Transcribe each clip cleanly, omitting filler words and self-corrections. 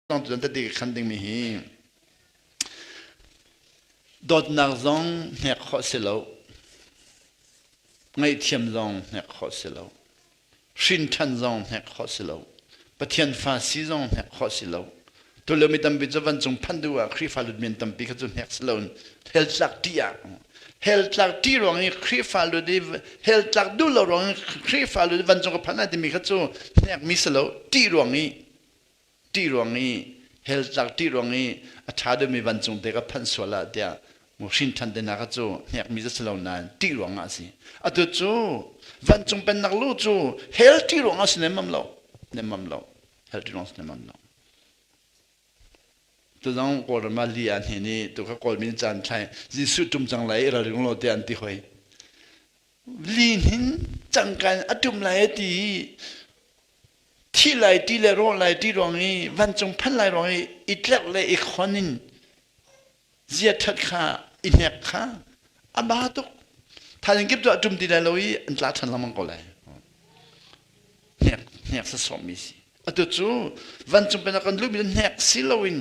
Tawng tete ka khan dingmi hi dawtnak zong hnek khawh si lo, ngaihthiam zong hnek khawh si lo, hrinṭhan zong hnek khawh si lo, Pathian fa si zong hnek khawh si lo. Tulio mi tampi cu vancung phanh duh ah Khrihfa lut men tampi kha cu hnek si loin hell tlak ṭih ah hell tlak ṭih ruang i Khrihfa lut i hell tlak duh lo ruang i Khrihfa lut i vancung ka phanh lai timi kha cu hnekmi si lo ṭih ruang i ṭih ruang i hell tlak ṭih ruang i a ṭha deuhmi vancung te ka phanh sual ah tiah mu hrin ṭhan te hna kha cu hnekmi cu si lo nain ṭih ruang ah a si. Atu cu vancung pennak lu cu hell ṭih ruang ah si nemmam lo nemmam lo hell ṭih ruang si nemmam lo. Tu zong Kawlram ah li ah hne nih tu kha Kawlmi caan thlai Jesuh ṭum cang lai i ralring law tiah an ti hoi. Li hnin cangkan a ṭum lai a ti i thi lai ti le rawh lai ti ruang i vancung phan lai ruang i i tlerh le i khon in zia ṭhat kha i hnek kha a ba tuk thaizing kip cu a ṭum ti lai lo i an tla ṭhan lengmang ko lai hnek hnek sasawmmi si atu cu vancung pennak kan luhmi hnek si loin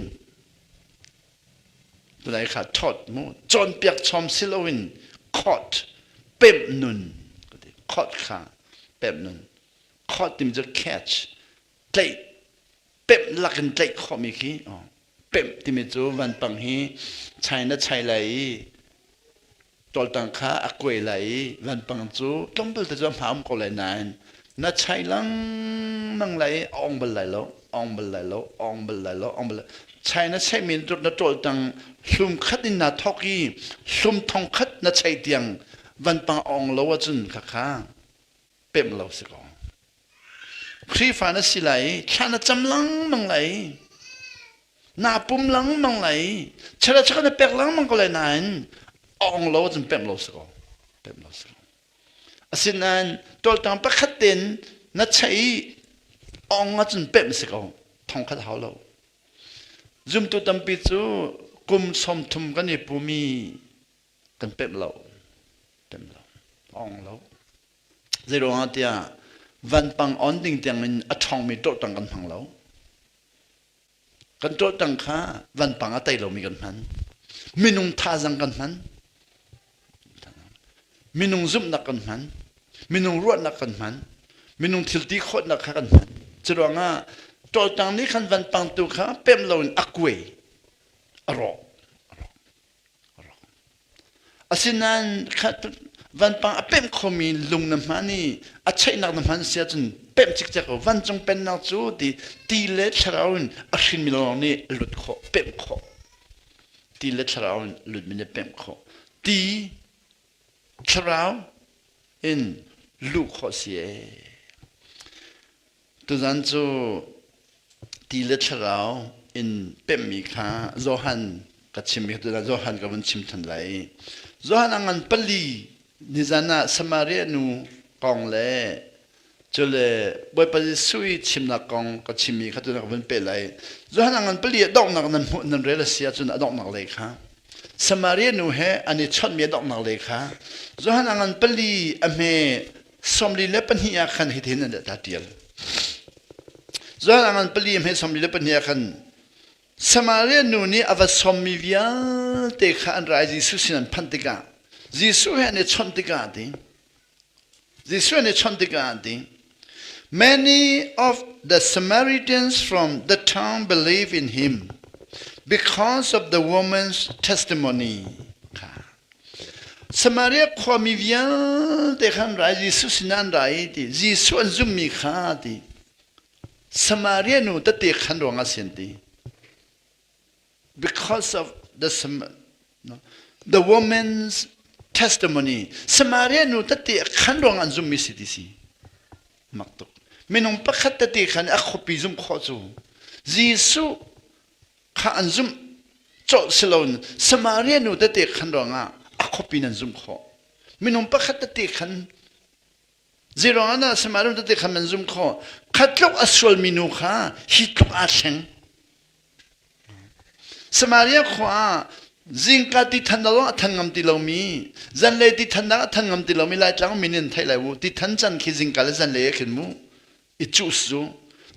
Tunai kha thawt mu cawnpiak chom si loin khawt pemh nun khawt kha pemh nun khawt timi cu catch tlaih pemh lakin tlaih khawhmi khi pemh timi cu vanpang hi China chai lai i tawltang kha a kuai lai i vanpang cu tlawmpal te cu a hma um ko lai nain na chai lengmang lai i a ong bal lai lo ong bal lai lo ong bal lai lo ong bal chai na chaihmi na tawltang hlum khat in na thawk i hlum thong khat na chaih tiang vanpang a ong lo ahcun khakha pemh lo si ko. Khrihfa na si lai i thla na cam lengmang lai i naa pum lengmang lai i chara chaka na pek lengmang ko lai nain a ong lo ahcun pemh lo si ko. Pemh lo si ko. Asinain tawltang pakhat tein na chaih i a ong ahcun pemh si ko. Thong khat hau lo. Zumtu tampi cu kum 30 kan i pumi kan pemh lo. Pemh lo. A ong lo. Zeiruangah tiah vanpang on ding tiangin a ṭhawngmi ṭawhtang kan hmang lo. Kan ṭawhtang kha vanpang a tei lomi kan hman. Minung thazang kan hman. Minung zumhnak kan hman. Minung ruahnak kan hman. Minung thil ti khawhnak kha kan hman. Curuangah ṭawltang nih khan vanpang tu kha pemh loin a kuai, a rawk. Asinain vanpang a pemh khomi lung na hman i a cheihnak na hman si ahcun pemh cikcek ko. Vancung pennak cu ti ti le thlarau in a hrinmi lawng nih a lut khawh, pemh khawh. Ti le thlarau in lutmi nih pemh khawh. Ti, thlarau in luh khawh si ee. Tuzan cu ti le thlarau in pemhmi kha Johan ka chimmi kha tuzan Johan ka vun chim than lai. Johan a ngan pali nizan ah Samaria nu kong le cule Bawipa Jesuh i chimnak kong ka chimmi kha tuzan ka vun peh lai. Johan a ngan pali a donghnak nan hmuh nan rel a si ahcun a donghnak lei kha Samaria nu he an i chawnhmi a donghnak lei kha Johan a ngan pali a hme 42 ah khan hitin an ta tial. Johan a ngan pali hme 42 ah khan Samaria nu nih a va sawmmi vialte kha an ra i Jesuh sin an phanh tikah Jesuh he an i chawnh tikah ti Jesuh an i chawnh tikah ti Many of the Samaritans from the town believe in him because of the woman's testimony. Samaria khuami vialte khan ra i Jesuh sinah an ra i ti Jesuh an zummi kha ti Samaria nu tete khan ruangah si an ti because of the no, the woman's testimony Samaria nu tete khan ruang an zummi si ti si mak tuk minung pakhat tete khan a khuapi zum khawh cu Jesuh kha an zumh colh si loin Samaria nu tete khan ruangah a khuapi nan zumh khawh. Minung pakhat tete khan zeiruangah dah Samaria nu tete khan nan zumh khawh? Kha tluk a sualmi nu kha hi tluk aa thleng. Samaria khua ah zingka ti than lawng a than ngam ti lomi zanlei ti than a than ngam ti lomi Laitlang min in theih lai u ti than can khi zingka le zanlei ah khin mu i cuh cu.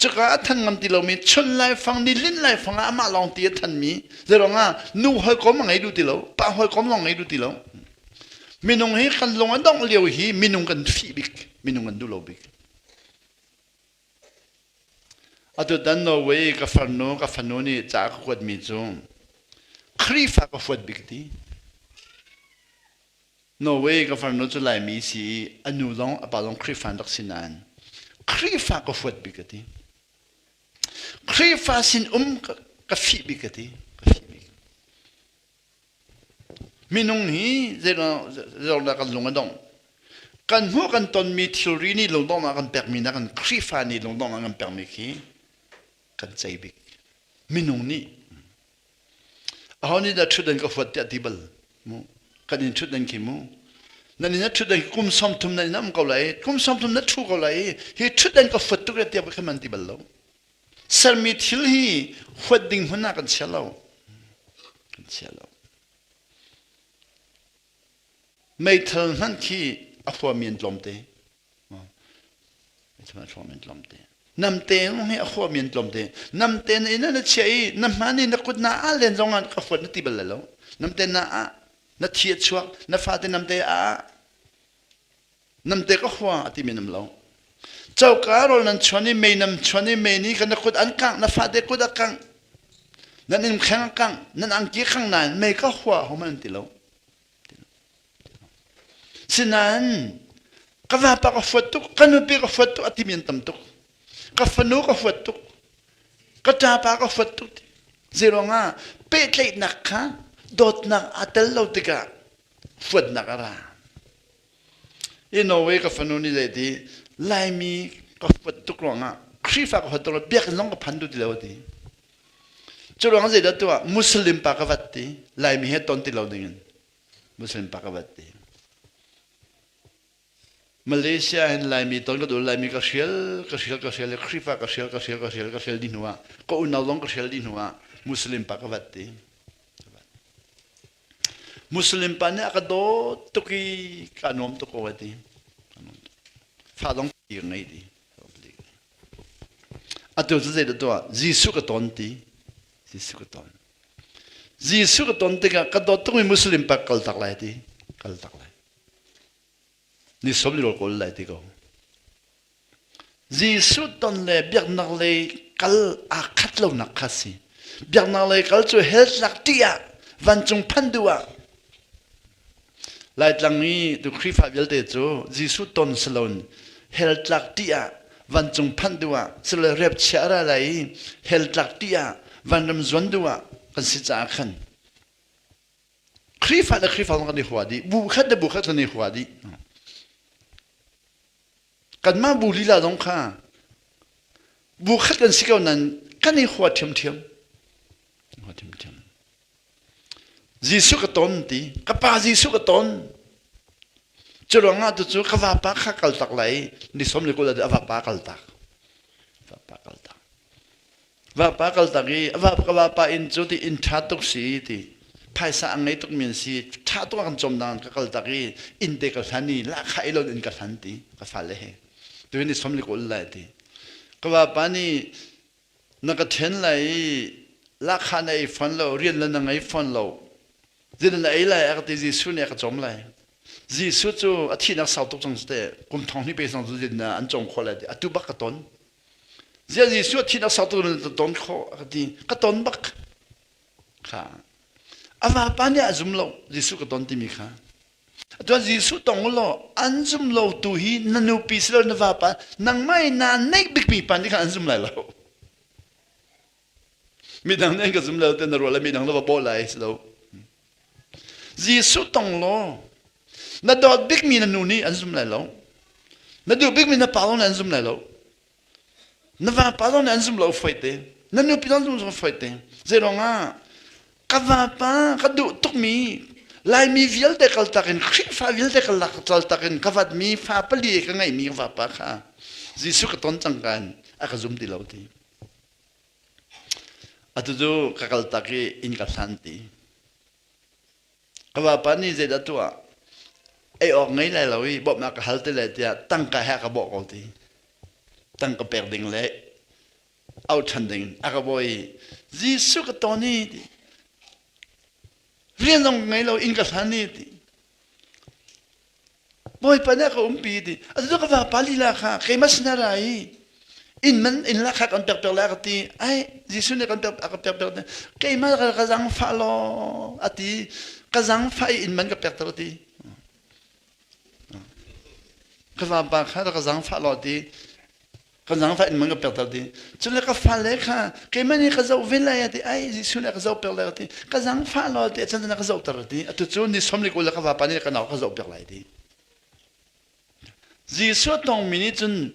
Cuka a than ngam ti lomi chun laifang ni lin laifang ah amah lawng ti a thanmi zeiruangah nu hawikom a ngei duh ti lo, pa hawikom lawng ngei duh ti lo. Minung hi kan lung a dongh lio hi minung kan fih bik, minung kan duh lo bik. Atu tan Norway ka farnu ka fanu nih ca ka kuatmi cu Khrihfa ka huat bik ti. Norway ka farnu cu Laimi si i a nu zong a pa zong Khrihfa an rak si nain Khrihfa ka huat bik a ti. Khrihfa sin um ka fih bik a ti. Ka fih bik. Minung hi zeiruangdah kan lung a dongh? Kan hmuh kan tonmi thilri nih lungdonghnak kan pekmi na kan Khrihfa nih lungdonghnak kan pekmi khi kan cei bik. Minung nih aho nih dah ṭhutdan ka huat tiah ti bal mu kan in ṭhutdan khi mu nan in ṭhutdan kum 30 nan in um ko lai kum 30 na ṭhu ko lai hi ṭhutdan ka huat tuk tiah khan man ti bal lo Sermi thil hi huat ding hmun ah kan chia lo. Kan chia lo. Meithal hmanh khi a huami an tlawmte. Meithal a huami an tlawmte. Namte hi a huami an tlawmte. Namte na inn ah na chia i na hman i na kut na ah len zong ah ka huat na ti bal lai lo. Namte na ah na thi a chuak, na fate namte a ah Namte ka hua a timi nam lo. Coka rawl nan chuan i mei nam chuan i mei nih kan kut an kangh, na fate kut a kangh, nan inn kheng a kangh, nan angki khang nain mei ka hua hohmanh an ti lo. Sinain ka vapa ka huat tuk, ka nupi ka huat tuk a timi an tam tuk. Ka fanu ka huat tuk, ka ṭapa ka huat tuk. Zeiruangah pehtlaihnak kha dawtnak aa tel lo tikah huatnak a ra. I Norway ka fanu nih zei ti Laimi ka huat tuk ruangah Khrihfa ka huat tuk ruangah biakinn zong ka phan duh ti lo a ti. Cu ruangah zeidah tuah Muslim pa ka vat ti Laimi he ton ti lo dingin Muslim pa ka vat ti. Malaysia hin Laimi ton ka duh Laimi ka hrial ka hrial ka hrial Khrihfa ka hrial ka hrial ka hrial ka hrial dih hnu ah ka unau zong ka hrial dih hnu ah Muslim pa ka vat ti. Muslim pa nih a ka dawt tuk i ka nuam tuk ko a ti. Fa zong ti ngei ti. Atu cu zeidah tuah? Jesuh ka ton ti. Jesuh ka ton. Jesuh ka ton tikah ka dawt tukmi Muslim pa kal tak lai ti. Kal tak lai. Ni som ni rawl kawl lai ti ko. Jesuh ton le biaknak lei kal aa khat lonak kha si. Biaknak lei kal cu hell tlak ṭih ah vancung phanh duh ah Laitlang i tu Khrihfa vialte cu Jesuh ton si loin hell tlak ṭih ah vancung phanh duh ah sile rep chia ra lai i hell tlak ṭih ah vanram zuan duh ah kan si caah khan Khrihfa le Khrihfa zong kan i hua dih bu khat le bu khat kan i hua dih. Kanmah bu lila zong kha bu khat kan si ko nain kan i hua ṭhiamṭhiam. Hua ṭhiamṭhiam. Jesuh ka ton ti, ka pa Jesuh ka ton. Cu ruangah tu cu ka vapa kha kal tak lai ni 21 a vapa kal tak. Vapa kal tak. Vapa kaltak i a vapa ka vapa inn cu ti inn ṭha tuk si ti phaisa a ngei tukmi an si ṭha tuk a kan cawm dang ka kaltak i inn te ka hlan i lahkhah i lon in ka hlan ti ka fale he tuhin ni som li ka ul lai ti ka vapa nih na ka ṭhen lai i lahkhah na ei fawn lo rian le na ngei fawn lo zin na ei lai a ka ti Jesuh nih a ka cawm lai Jesuh cu a thihnak sau tuk cang te kum thong hnih pe sang cu zin an cawm khawh lai ti atu bak ka ton Ziah Jesuh a thihnak sau tuk na ton khawh a ka ti. Ka ton bak. Kha. A vapa nih a zum lo Jesuh ka ton timi kha. Atuan Jesuh tong law an zum lo tu hi na nupi si lo na vapa nangmah i naa neih bikmi pa nih khan an zum lai lo. Midang nih an ka zum lo te na ruah le midang na va bawh lai si lo. Jesuh tong law na dawt bikmi na nu nih an zum lai lo. Na duh bikmi na pa zong nih an zum lai lo. Na vapa zong nih an zum lo foi te. Na nupi zong zum lo foi te. Zeiruangah ka vapa ka duh tukmi Laimi vialte kaltak in Khrihfa vialte kaltak in ka vatmi fa pali ka ngeihmi ka vapa kha Jesuh ka ton cang kan a ka zum ti lo ti. Atu cu ka kaltak i inn ka hlan ti. Ka vapa nih zeidah tuah? Ei awk ngei lai lo i bawmhnak ka hal ti lai tiah tangka he a ka bawh ko ti. Tangka pek ding le. Au ṭhan ding a ka bawi Jesuh ka ton i ti. Rian zong ngei lo inn ka hlan i ti. Bawipa nih a ka umpi ti. Atu ka vapa lila kha keimah sin a ra i inn man inn la kha kan pek pek lai ka ti. Ai Jesuh nih kan pek a ka pek pek ti. Keimah ka ka zangfah law a ti. Ka zangfah i inn man ka pek ter a ti. Ka vapa kha ka zangfah law ti. Ka zangfah in man ka pek ter ti. Cun le ka fale kha keimah nih ka zoh ve lai a ti. Ai Jesuh nih a ka zoh pek lai a ti. Ka zangfah law ti. Cun na ka zoh ter a ti. Atu cu ni som li kul le ka vapa nih ka nau ka zoh piak lai ti. Jesuh tongmi nih cun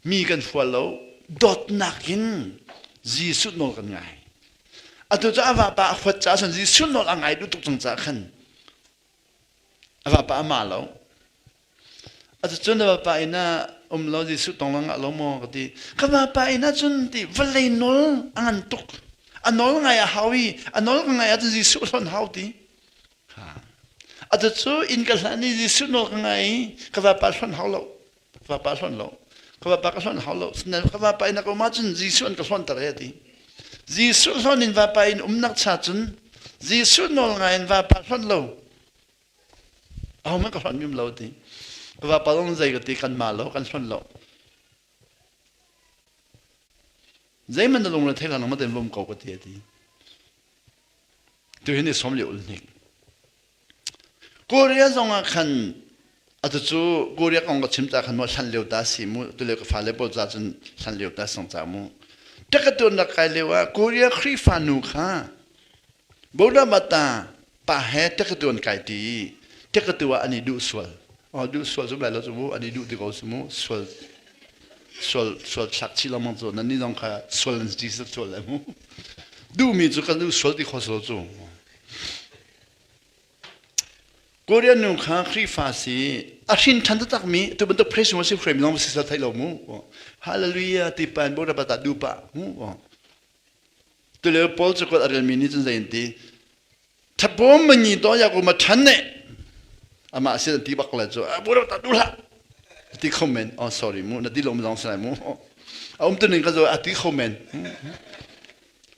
mi kan fual lo. Dawtnak in Jesuh nawl kan ngai. Atu cu a vapa a huat caah cun Jesuh nawl a ngai duh tuk cang caah khan a vapa a ma lo. Atucun na vapa inn ah um lo Jesuh tong lang ah lo maw ka ti. Ka vapa inn ah cun ti vawlei nawl a ngan tuk. A nawl ngai a hau i a nawl ka ngai ahcun Jesuh hlonh hau ti. Atu cu inn ka hlan i Jesuh nawl ka ngai i ka vapa hlonh hau lo. Ka vapa hlonh lo. Ka vapa ka hlonh hau lo. Sinain ka vapa inn ah ka um ahcun Jesuh an ka hlonhter he ti. Jesuh hlonh in vapa inn umnak cha cun Jesuh nawl ngai in vapa hlonh lo. Ahohmanh ka hlonh mim lo ti. Ka vapa zong zei ka ti kan ma lo, kan hlonh lo. Zeihmanh na lungre thei hlah nangmah tein vom ko ka ti a ti. Tu hi ni som le ul hnik. Korea zong ah khan atu cu Korea kong ka chim ta khan mu hlan lio ta si mu tu le ka fale pawl ca cun hlan lio ta sang ca mu. Takatun rak kai lio ah Korea Khrihfa nu kha Bodamata pa he takatu an kai ti. Takatu ah an i duh sual. Oh, duh sual zum lai lo cu mu, an i duh ti ko su mu. Sual sual sual thlak chih lengmang cu nan nih zong kha sual nan ti sual lai mu. Duhmi cu kan duh sual ti kho sual cu. Korean nu kha Khrihfa si a hrin ṭhan taktak mi tu bantuk praise worship hruai mi zong si sal thai lo mu. Hallelujah ti pan Bodamata duh pa mu. Tulio Paul cakuat a relmi nih cun zei an ti? Thapawm manyi to ya ko ma ṭhan ne. Amah sin an ti bak le cu a bu ta duh hlah. A ti kho men. Oh sorry mu na ti lo zong si lai mu. A um tu ning ka zo a ti kho men.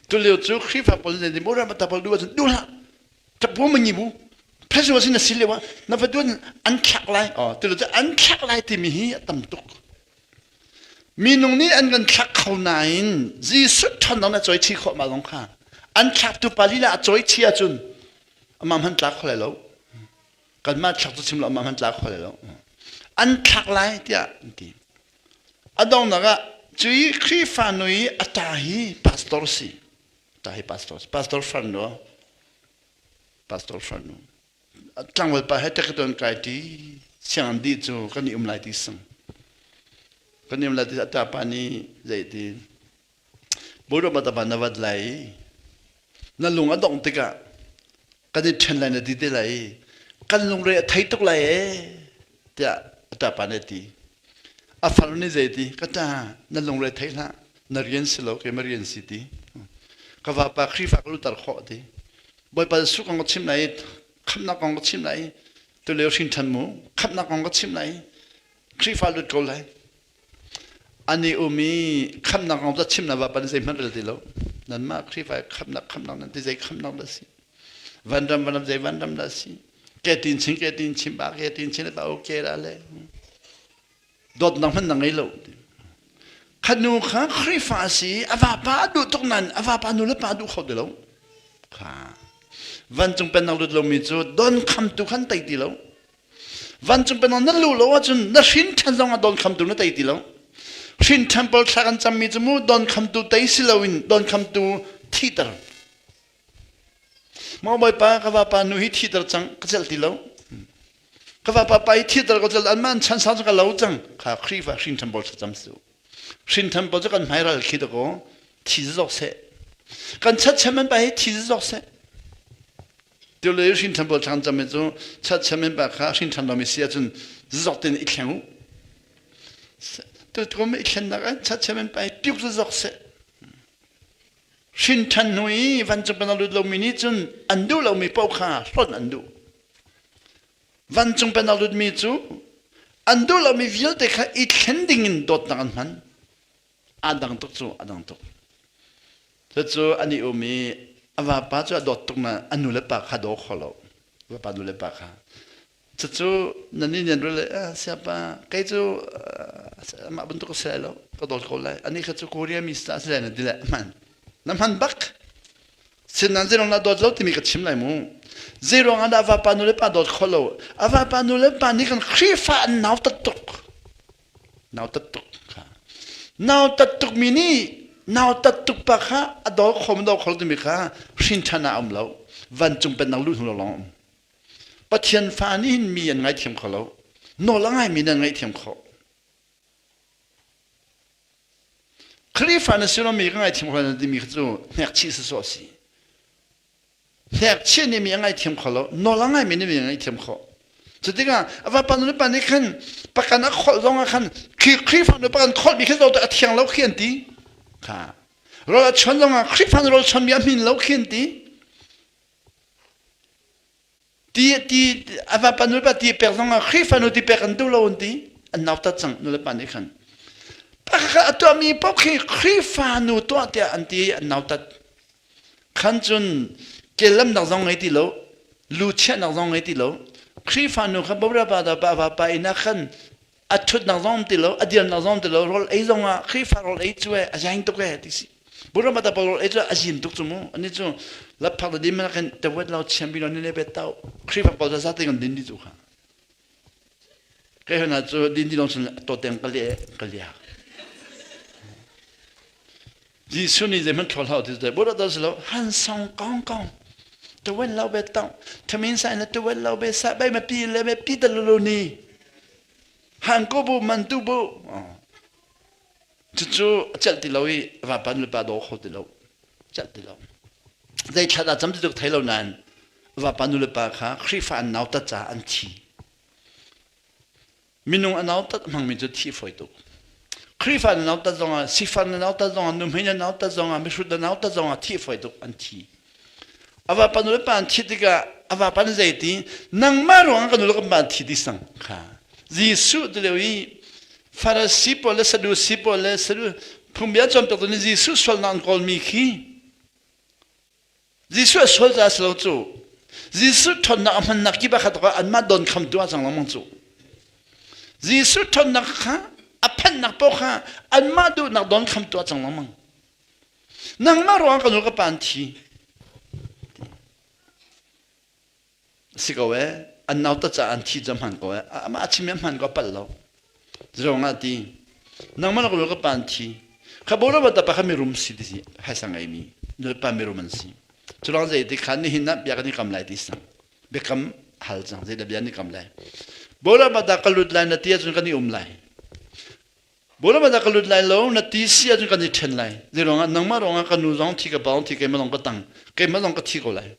Tulio cu Khrihfa pawl nih bu ram ta pawl duh ahcun duh hlah. Thapawm manyi bu. Phesua sin na si lio ah na va duan an thlak lai. Oh tulio cu an thlak lai timi hi a tam tuk. Minung nih an kan thlak kho nain Jesuh ṭhawnnak na cawi chih khawh ma zong kha an thlaktu pa lila a cawi chih ahcun amah hman tlak kho lai lo. Kanmah thlak cu chim lo amah hman tlak kho lai lo. An thlak lai tiah an ti. A donghnak ah cui Khrihfa nu i a ṭa hi pastor si. Ṭa hi pastor si. Pastor farnu. Pastor farnu. Tlangval pa he ṭekatuan kai ṭi sianginn dih cu kan i um lai ti sang. Kan i um lai ti a ṭapa nih zei ti Bawipa tapa na vat lai i na lung a dongh tikah kan i ṭhen lai na ti te lai i kan lungre a thei tuk lai ee tiah a ṭapa nih a ti. A farnu nih zei ti ka ṭa na lungre thei hlah na rian si lo keimah rian si ti. Ka vapa Khrihfa ka lutter khawh ti. Bawipa Jesuh kong ka chim lai i khamhnak kong ka chim lai i tulio hrin ṭhan mu khamhnak kong ka chim lai i Khrihfa lut ko lai. An i um i khamhnak kong ca chim na vapa nih zeihmanh rel ti lo. Nanmah Khrihfa khamhnak khamhnak nan ti zei khamhnak dah si? Vanram vanram zei vanram dah si? Ke tin chin ke tin chim ba ke tin chin ba okay la le. Dawtnak hmanh na ngei lo. Kha nu kha Khrihfa a si a vapa a duh tuk nain a vapa nu le pa duh kho ti lo. Kha vancung pennak lut lomi cu don khamtu khan tei ti lo. Vancung pennak na luh lo ahcun na hrin ṭhan zong ah don khamtu na tei ti lo. Hrin ṭhan pawl thla kan cammi cu mu don khamtu tei si loin don khamtu thihter. Maw Bawipa ka vapa nu hi thihter cang ka celh ti lo. Ka vapa pa hi thihter ka celh anmah an chan sang cu ka lo cang. Kha Khrihfa hrin ṭhan pawl thlacam su. Hrin ṭhan pawl cu kan hmairal khi dakaw thi zawk seh. Kan chatchem an pa hi thi zawk seh. Tulio hrin ṭhan pawl thlan cam cu chatchem an pa kha hrin ṭhan lomi si ahcun zawk tein i thleng u. Tukum i thlennak ah chatchem an pa hi piuk zawk seh. Hrin ṭhan hnu i vancung pen a lut lomi nih cun an duh lomi paoh kha hlonh an duh. Vancung pen a lutmi cu an duh lomi vialte kha i thlen dingin dawtnak an hman. Aa dang tuk cu a dang tuk. Cucu an i um i a vapa cu a dawt tuk na a nu le pa kha daw kho lo. Vapa nu le pa kha. Cucu nan nih nan rel eh siapa kei cu amah bantuk a si lai lo ka dawt ko lai. Anih kha cu Korea mi si lai na ti le hman. Na hman bak. Sinan zeiruang dah dawt lo timi ka chim lai mu. Zeiruang ah dah vapa nu le pa dawt kho lo? A vapa nu le pa nih kan Khrihfa an nautat tuk. Nautat tuk kha. Nautat tuk mi nih nautat tuk pa kha a daw kho ma daw kho lo timi kha hrin ṭhan ah a um lo. Vancung pennak luh hnu lawng um. Pathian fa nih hin mi an ngaithiam kho lo. Nawl a ngaimi nih an ngaihthiam khawh. Khrihfa na si lomi ka ngaithiam kho lo timi kha cu hnekchih sawsawh a si. Hnekchih nih mi a ngaithiam kho lo, nawl a ngaimi nih mi a ngaihthiam khawh. Cu tikah a vapa nu le pa nih khan pakan a kholh zong ah khan khi Khrihfa nu pakan kholhmi khi zoh a thiang lo khi an ti. Kha. Rawl a chuan zong ah Khrihfa nu rawl chuanmi a hmin lo khi an ti. Ti ti a vapa nu le pa ti pek zong ah Khrihfa nu ti pek an duh lo an ti. An nautat cang nu le pa nih khan. Pakhat a tuahmi paoh khi Khrihfa nu tuah tiah an ti an nautat. Khan cun kellamnak zong ngei ti lo, lu chiahnak zong ngei ti lo. Khrihfa nu kha bobra pa da pa va pa inn ah khan a ṭhutnak zong um ti lo, a dirnak zong um ti lo, rawl ei zong ah Khrihfa rawl ei cu a zaing tuk e ti si. Buram ta rawl ei cu a zin tuk cu mu. Ani cu lapphak da dim khan tawet lo chiam bi lo ni le bet tau. Khrihfa pawl za te kan din di cu kha. Kai hna cu din di long sun to teng ka le ka liak. Jesuh nih zeihmanh thlaw hlah ti cu Buddha da si lo han song kong kong tuwen lo be tong thamin sai na tuwen lo be sa bai ma pi le me pi da lu ni han ko bu man tu bu cucu a celh ti lo i vapa nu pa do kho ti lo celh ti lo zei thla dah cam ti tuk thei lo nain vapa nu le pa kha Khrihfa an nautat caah an thi Minung a nautat hmangmi cu thih fawi tuk. Khrihfa na nautat zongah, sifar na nautat zongah, nuhmei na nautat zongah, mihrut na nautat zongah thih fawi tuk an thi. A vapa nu le pa an thih tikah a vapa nih zei ti nangmah ruangah ka nu le ka pa an thi ti sang kha. Jesuh ti lio i Farasi pawl le Sadusi pawl le Sadu phungbia cawnpiaktu nih Jesuh sualnak an kawlmi khi Jesuh a sual caah si lo cu. Jesuh ṭhawnnak a hmannak kip ah kha anmah don khamtu ah cang lengmang cu. Jesuh ṭhawnnak kha a phanhnak paoh kha anmah duhnak don khamtu ah cang lengmang. Nangmah ruangah ka nu ka pa an thi. Si ko ee, an nauta caah an thi cu hman ko ee. Amah a chim i a hman ko a palh lo. Zerong ah ti, nangmah na ka pa an thi. Kha bo lo ta pa kha mirum si ti si, phaisa ngeimi, nulepa mirum an si. Culong zei ti kha nihin ah bia kan i kam lai ti sang. Biakam hal cang, zei dah bia ni kam lai. Bo lo ta ka lut lai na ti ahcun kan i um lai. Bo lo ta ka lut lai lo na ti si ahcun kan i ṭhen lai. Zei ruangah nangmah ruangah ka nu zong thi ka pa zong thi keimah zong ka tang, keimah zong ka thi ko lai.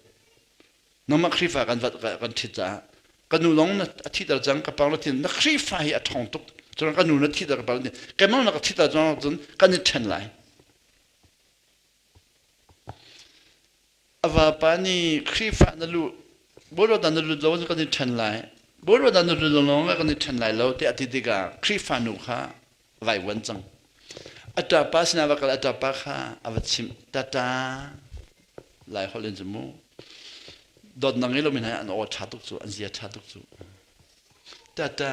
Nangmah Khrihfa kan vat kan ṭhit caah ka nu lawng na a thiter cang ka pa na thi na Khrihfa hi a ṭhawng tuk cun ka nu na thiter ka pa na keimah na ka thiter cang cun kan i ṭhen lai a vapa nih Khrihfa na lu Bawipa na lut lo kan i ṭhen lai Bawipa na lut lo lawng kan i ṭhen lai lo tiah a ti tikah Khrihfa nu kha vaivuan cang. A ṭapa sinah va kal a ṭapa kha a va chimh tata lai holh in cu mu dawtnak ngei lomi hna an aw ṭha tuk cu an zia ṭha tuk cu tata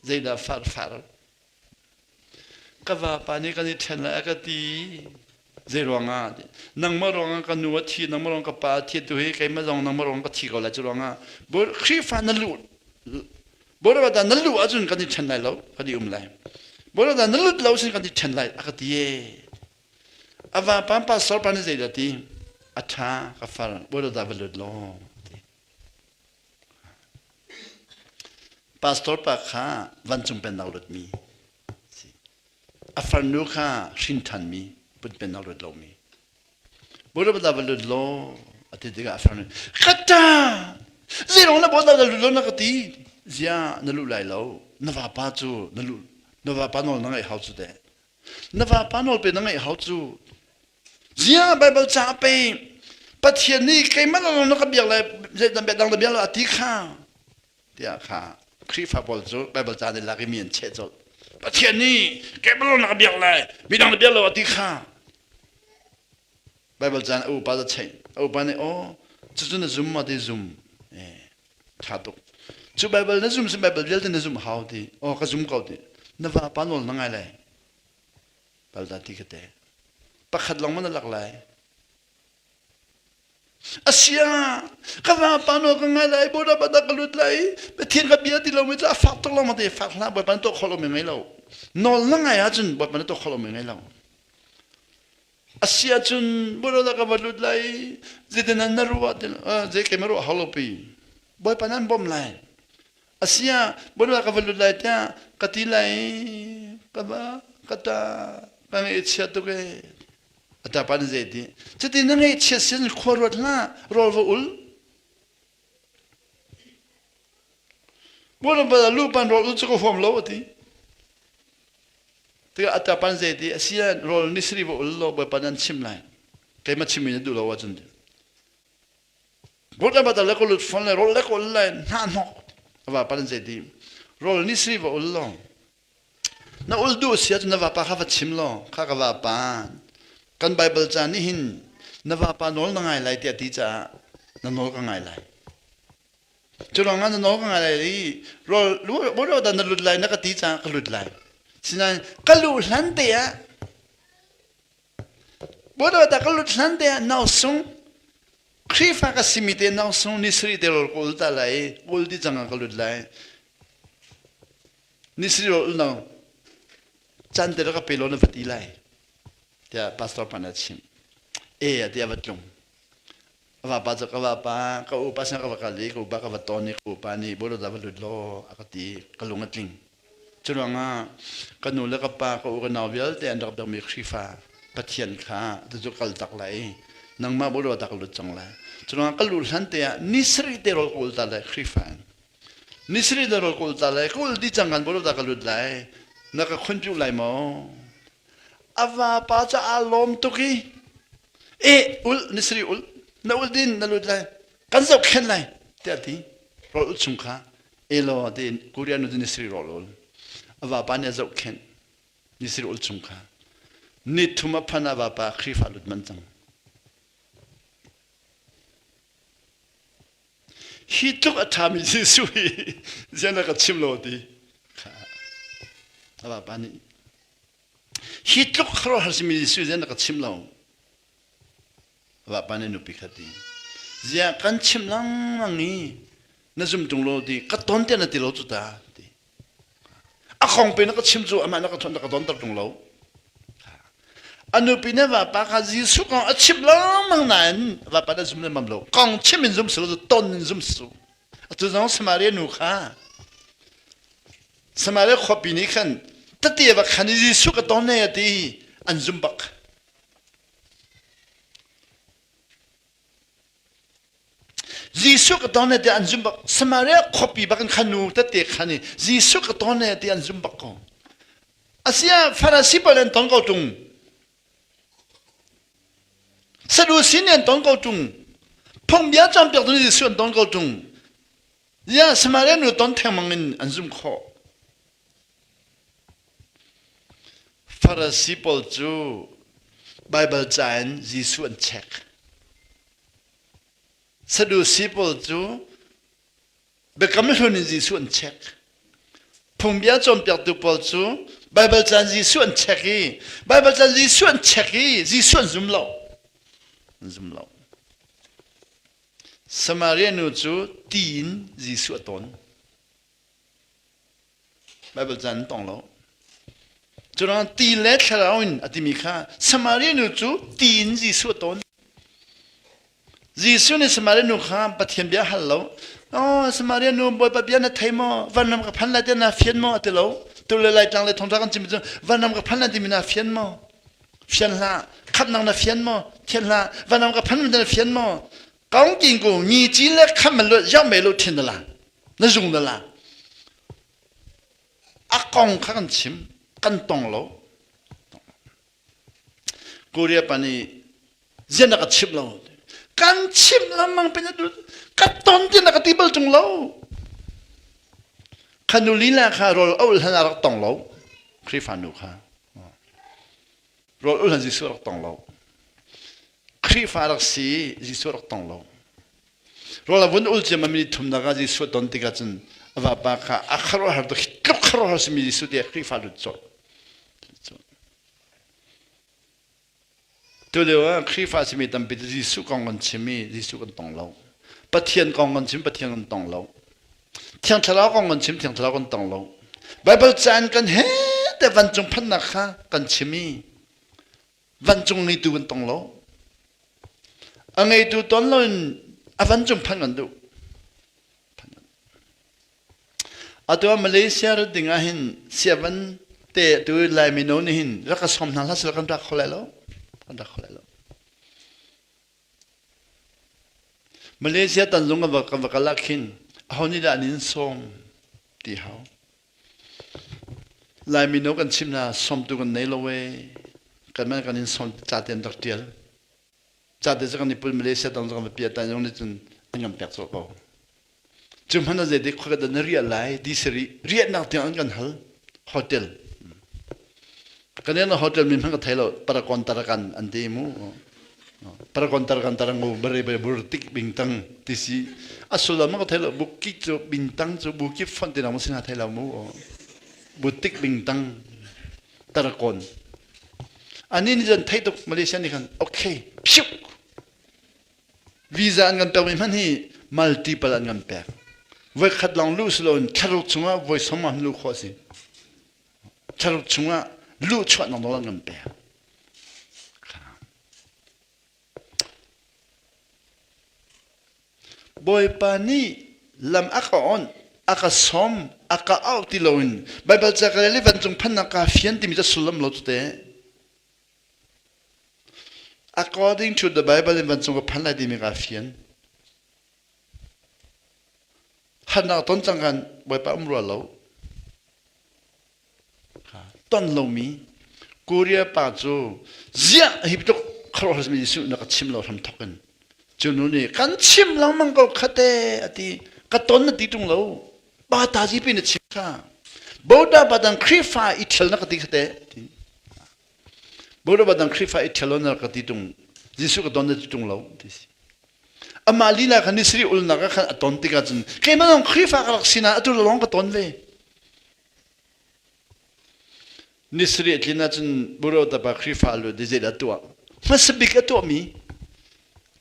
zeidah far far ka vapa nih kan i ṭhen lai a ka ti zei ruangah nangmah ruangah ka nu a thi nangmah ruangah ka pa a thi tu hi keimah zong nangmah ruangah ka thi ko lai cu ruangah Khrihfa na luh Bawipa dah na luh ahcun kan i ṭhen lai lo, kan i um lai. Bawipa dah na lut lo sin kan i ṭhen lai, a ka ti ee. A vapa pastor pa nih zeidah ti? A ṭha ka far, Bawipa dah va lut law. Ti. Pastor pa kha vancung pennak lutmi si. A farnu kha hrin ṭhanmi, pun pennak lut lomi. Bawipa va lut law a ti tikah a far nih ka ṭa zeirong na bawipa na lut lo na ka ti zia na luh lai lo na vapa cu na luh na vapa nawl na ngaih hau cu teh na vapa nawl pe na ngaih hau cu zia Baibal ca pe Pathian nih keimah lawng na ka biak lai zeidan biak dang na biak lo a ti kha tiah kha Khrihfa pawl cu Baibal ca nih lak i mi an cheh colh Pathian nih keimah lawng na ka biak lai midang na biak lo a ti kha. Bible caan a upa za cheih. A upa nih aw cucu na zum ma ti zum. Eh tha tuk. Cu Bible na zum si Bible vialte na zum hau ti. Aw ka zum ko ti. Na vapa nawl na ngai lai. Balda ti ka te. Pakhat lawng ma na lak lai. Asia ka vapa nawl ka ngai lai Buddha bada ka lut lai. Pathian ka bia ti lo mi cu a fak tuk lawng ma ti fak hlah Bawipa na tuah khawh lo mi ngei lo. Nawl na ngai ahcun Bawipa na tuah khawh lo mi ngei lo. A si ahcun Buddha ka va lut lai zeitin na ruah ti zei keimah ruah hau lo pi Bawipa nan bawmh lai a si ah Buddha ka va lut lai tiah ka ti lai ka va ka ta ka ngaihchia tuk ee a ta pa nih zei ti cuti na ngaihchia sin khua ruat hlah rawl va ul Buddha lu pan rawl ul cu ka huam lo a ti Tikah a ṭapan zei ti a si ah rawl ni sarih va ul law Bawipa nan chim lai. Keimah chimmi na duh lo ahcun. Rawl le le ka lut fawn lai, rawl le ka ul lai, hna hnok. A vapa nan zei ti. Rawl ni sarih va ul law. Na ul duh si ahcun na vapa kha va chim law, kha ka vapa. Kan Bible ca nih hin na vapa nawl na ngai lai tiah ti caah na nawl ka ngai lai. Cu ruangah na nawl ka ngai lai i rawl rawl dah na lut lai na ka ti caah ka lut lai. Sinain ka luh hlan te ah Bawipa dah ka lut hlan te ah nau sung Khrihfa ka simi te nau sung ni sarih te rawl ka ul ta lai i ul di cang ah ka lut lai. Ni sarih rawl ul nau caan te rak ka pe law na va ti lai tiah pastor pa nih a chimh. E a ti a va tlung. Ka vapa cu ka vapa, ka upa sin ka va kal i ka upa ka va ton i ka upa nih Bawipa va lut law a ka ti ka lung a tling. Cu ruangah ka nu le ka pa ka u ka nau vialte an rak biakmi Khrihfa Pathian kha tucu kal tak lai i nangmah Bawipa ta ka lut cang lai. Cu ruangah ka luh hlan te ah ni sarih te rawl ka ul ta lai Khrihfa in. Ni sarih te rawl ka ul ta lai ka ul dih cang kan Bawipa ta ka lut lai. Na ka khunpiu lai maw? A vapa cu aa lawm tuk i e ul ni sarih ul na ul din na lut lai kan zohkhenh lai tiah ti rawl ul chung kha elaw tiin Korea nu cu ni sarih rawl ul a vapa nih a zohkhenh ni sarih ul chung kha ni thum a phan a vapa Khrihfa lut man cang hi tluk a ṭhami Jesuh hi zian a ka chim lo ti kha a vapa nih Hi tluk khuaruahhar simi Jesuh nih na ka chim lo. Vapa nih nupi kha ti. Ziah kan chim lengmang i na zum ṭung lo ti ka ton tiah na ti lo cu ta ti. A khong pe na ka chim cu amah na ka na ka donter ṭung lo. A nupi nih vapa kha Jesuh kong a chim lengmang nain vapa nih zum lemmam lo. Kong chim in zum si lo ton in zum si. Atu zong Samaria nu kha Samaria khuapi nih khan tete va khan i Jesuh ka ton ne a ti an zum bak. Jesuh ka ton ne ti an zum bak. Samaria khuapi bak in khan nu tete khan i Jesuh ka ton ne ti an zum bak ko. Asia Farasi pawl an ton ko tung. Sadusi nih an ton ko ṭung. Phungbia cawnpiaktu nih Jesuh an ton ko ṭung. Ziah Samaria nu ton thengmang in an zumh khawh. Farasi pawl cu Baibal ca in Jesuh an check. Sadusi pawl cu Biakam hlun in Jesuh an check. Phungbia cawnpiaktu pawl cu Baibal caan Jesuh an check i Baibal caan Jesuh an check i Jesuh an zum lo. An zum lo. Samaria nu cu ti in Jesuh a ton. Baibal caan an tong lo. Curuang ti le thlarau in a timi kha Samaria nu cu ti in Jesuh a ton. Jesuh nih Samaria nu kha Pathian bia hal lo. Oh, Samaria nu Bawipa bia na thei maw? Vanram ka phan lai tiah na fian maw? A ti lo. Tu le lai tlang le thongtha kan chim cu vanram ka phan lai timi na fian maw? Fian hlah. Khamhnak na fian maw? Thian hlah. Vanram ka phan na fian maw? Kaung king ko ni ci le kham man lo yau me lo thin na la. Na zung na la. A kong kha kan chim. Kan tong lo. Korea pa nih zian na ka chimh lo kan chimh lengmang pe na ka ton ti na ka ti bal tung lo kha nu lila kha rawl ol hlan a rak tong lo Khrihfa nu kha rawl ol hlan Jesuh rak tong lo. Khrihfa rak si Jesuh rak tong lo. Rawl a vun ul ciammam mi thumnak ah Jesuh ton tikah cun a vapa kha a khuaruahhar tuk tluk khuaruahhar simi Jesuh tiah Khrihfa lut colh. Tulio ah Khrihfa simi tampi cu Jesuh kong kan chim i Jesuh kan tong lo. Pathian kong kan chim, Pathian kan tong lo. Thiang Thlarau kong kan chim, Thiang Thlarau kan tong lo. Baibal caan kan he te vancung phannak kha kan chim i vancung ngeitu kan tong lo. A ngeitu ton loin a vancung phan kan duh. Atu ah Malaysia rat ding ah hin siavan te tu Lai mino nih hin rak ka sawm hna hlah seh kan rak kho lai lo. Kan rak kho lai lo. Malaysia tanzung kan va kan va kal ah khin aho nih dah an in sawm ti hau. Lai mino kan chim hna sawmtu kan nei lo ee. Kan man kan in sawm ca te an rak tial. Ca te cu kan i pul Malaysia tang cu kan va pia tan zong nih cun an kan pek colh ko. Cu hmanh ah zeitik khua na riah lai ti si rih. Riahnak tiang an kan hal. Hotel. Kan en hotel min hmanh ka thei lo. Paragon tarakan an ti mu. Paragon tarakan tarangu bare bare bur tik bingtang ti si. A sullam ka thei lo. Bukit cu bintang cu bukit font ti nang sin ha thei lo mu. Butik bingtang tarakon. Ani ni zan thei tuk Malaysia ni khan okay phew Visa an kan pekmi hmanh hi multiple an kan pek. Voikhat lawng luh si loin thlaruk chungah voi sawm ah luh khawh a si. Thlaruk chungah luh chuahnak nawl an kan pek. Bawipa nih lam a ka onh, a ka sawm, a ka auh ti loin Baibal ca ka rel i vancung phannak kaa fian timi cu sullam lo cu teh. According to the Bible in vancung ka phan lai timi kaa fian. Harnak ton cang kan Bawipa um rua lo. Ton lomi Korea pa cu ziah hi tluk khuaruahhar mi Jesuh na ka chim lo hram thok in. Cu nu nih kan chim lengmang ko khate ati ka ton na ti tung lo. Pa ta zi pi na chim kha. Boda badang Khrihfa i thil na ka ti khate. Boda dang Khrihfa i ṭhial na ka ti ṭung Jesuh ka don na ti ṭung lo ti si. Amah lila khan nisri ulnak ah khan a ton tikah cun keimah zong Khrihfa ka rak si nain atu lawng ka ton ve. Nisri a tlin ahcun Buro tapa Khrihfa lu di zeidah tuah hmasa bik a tuahmi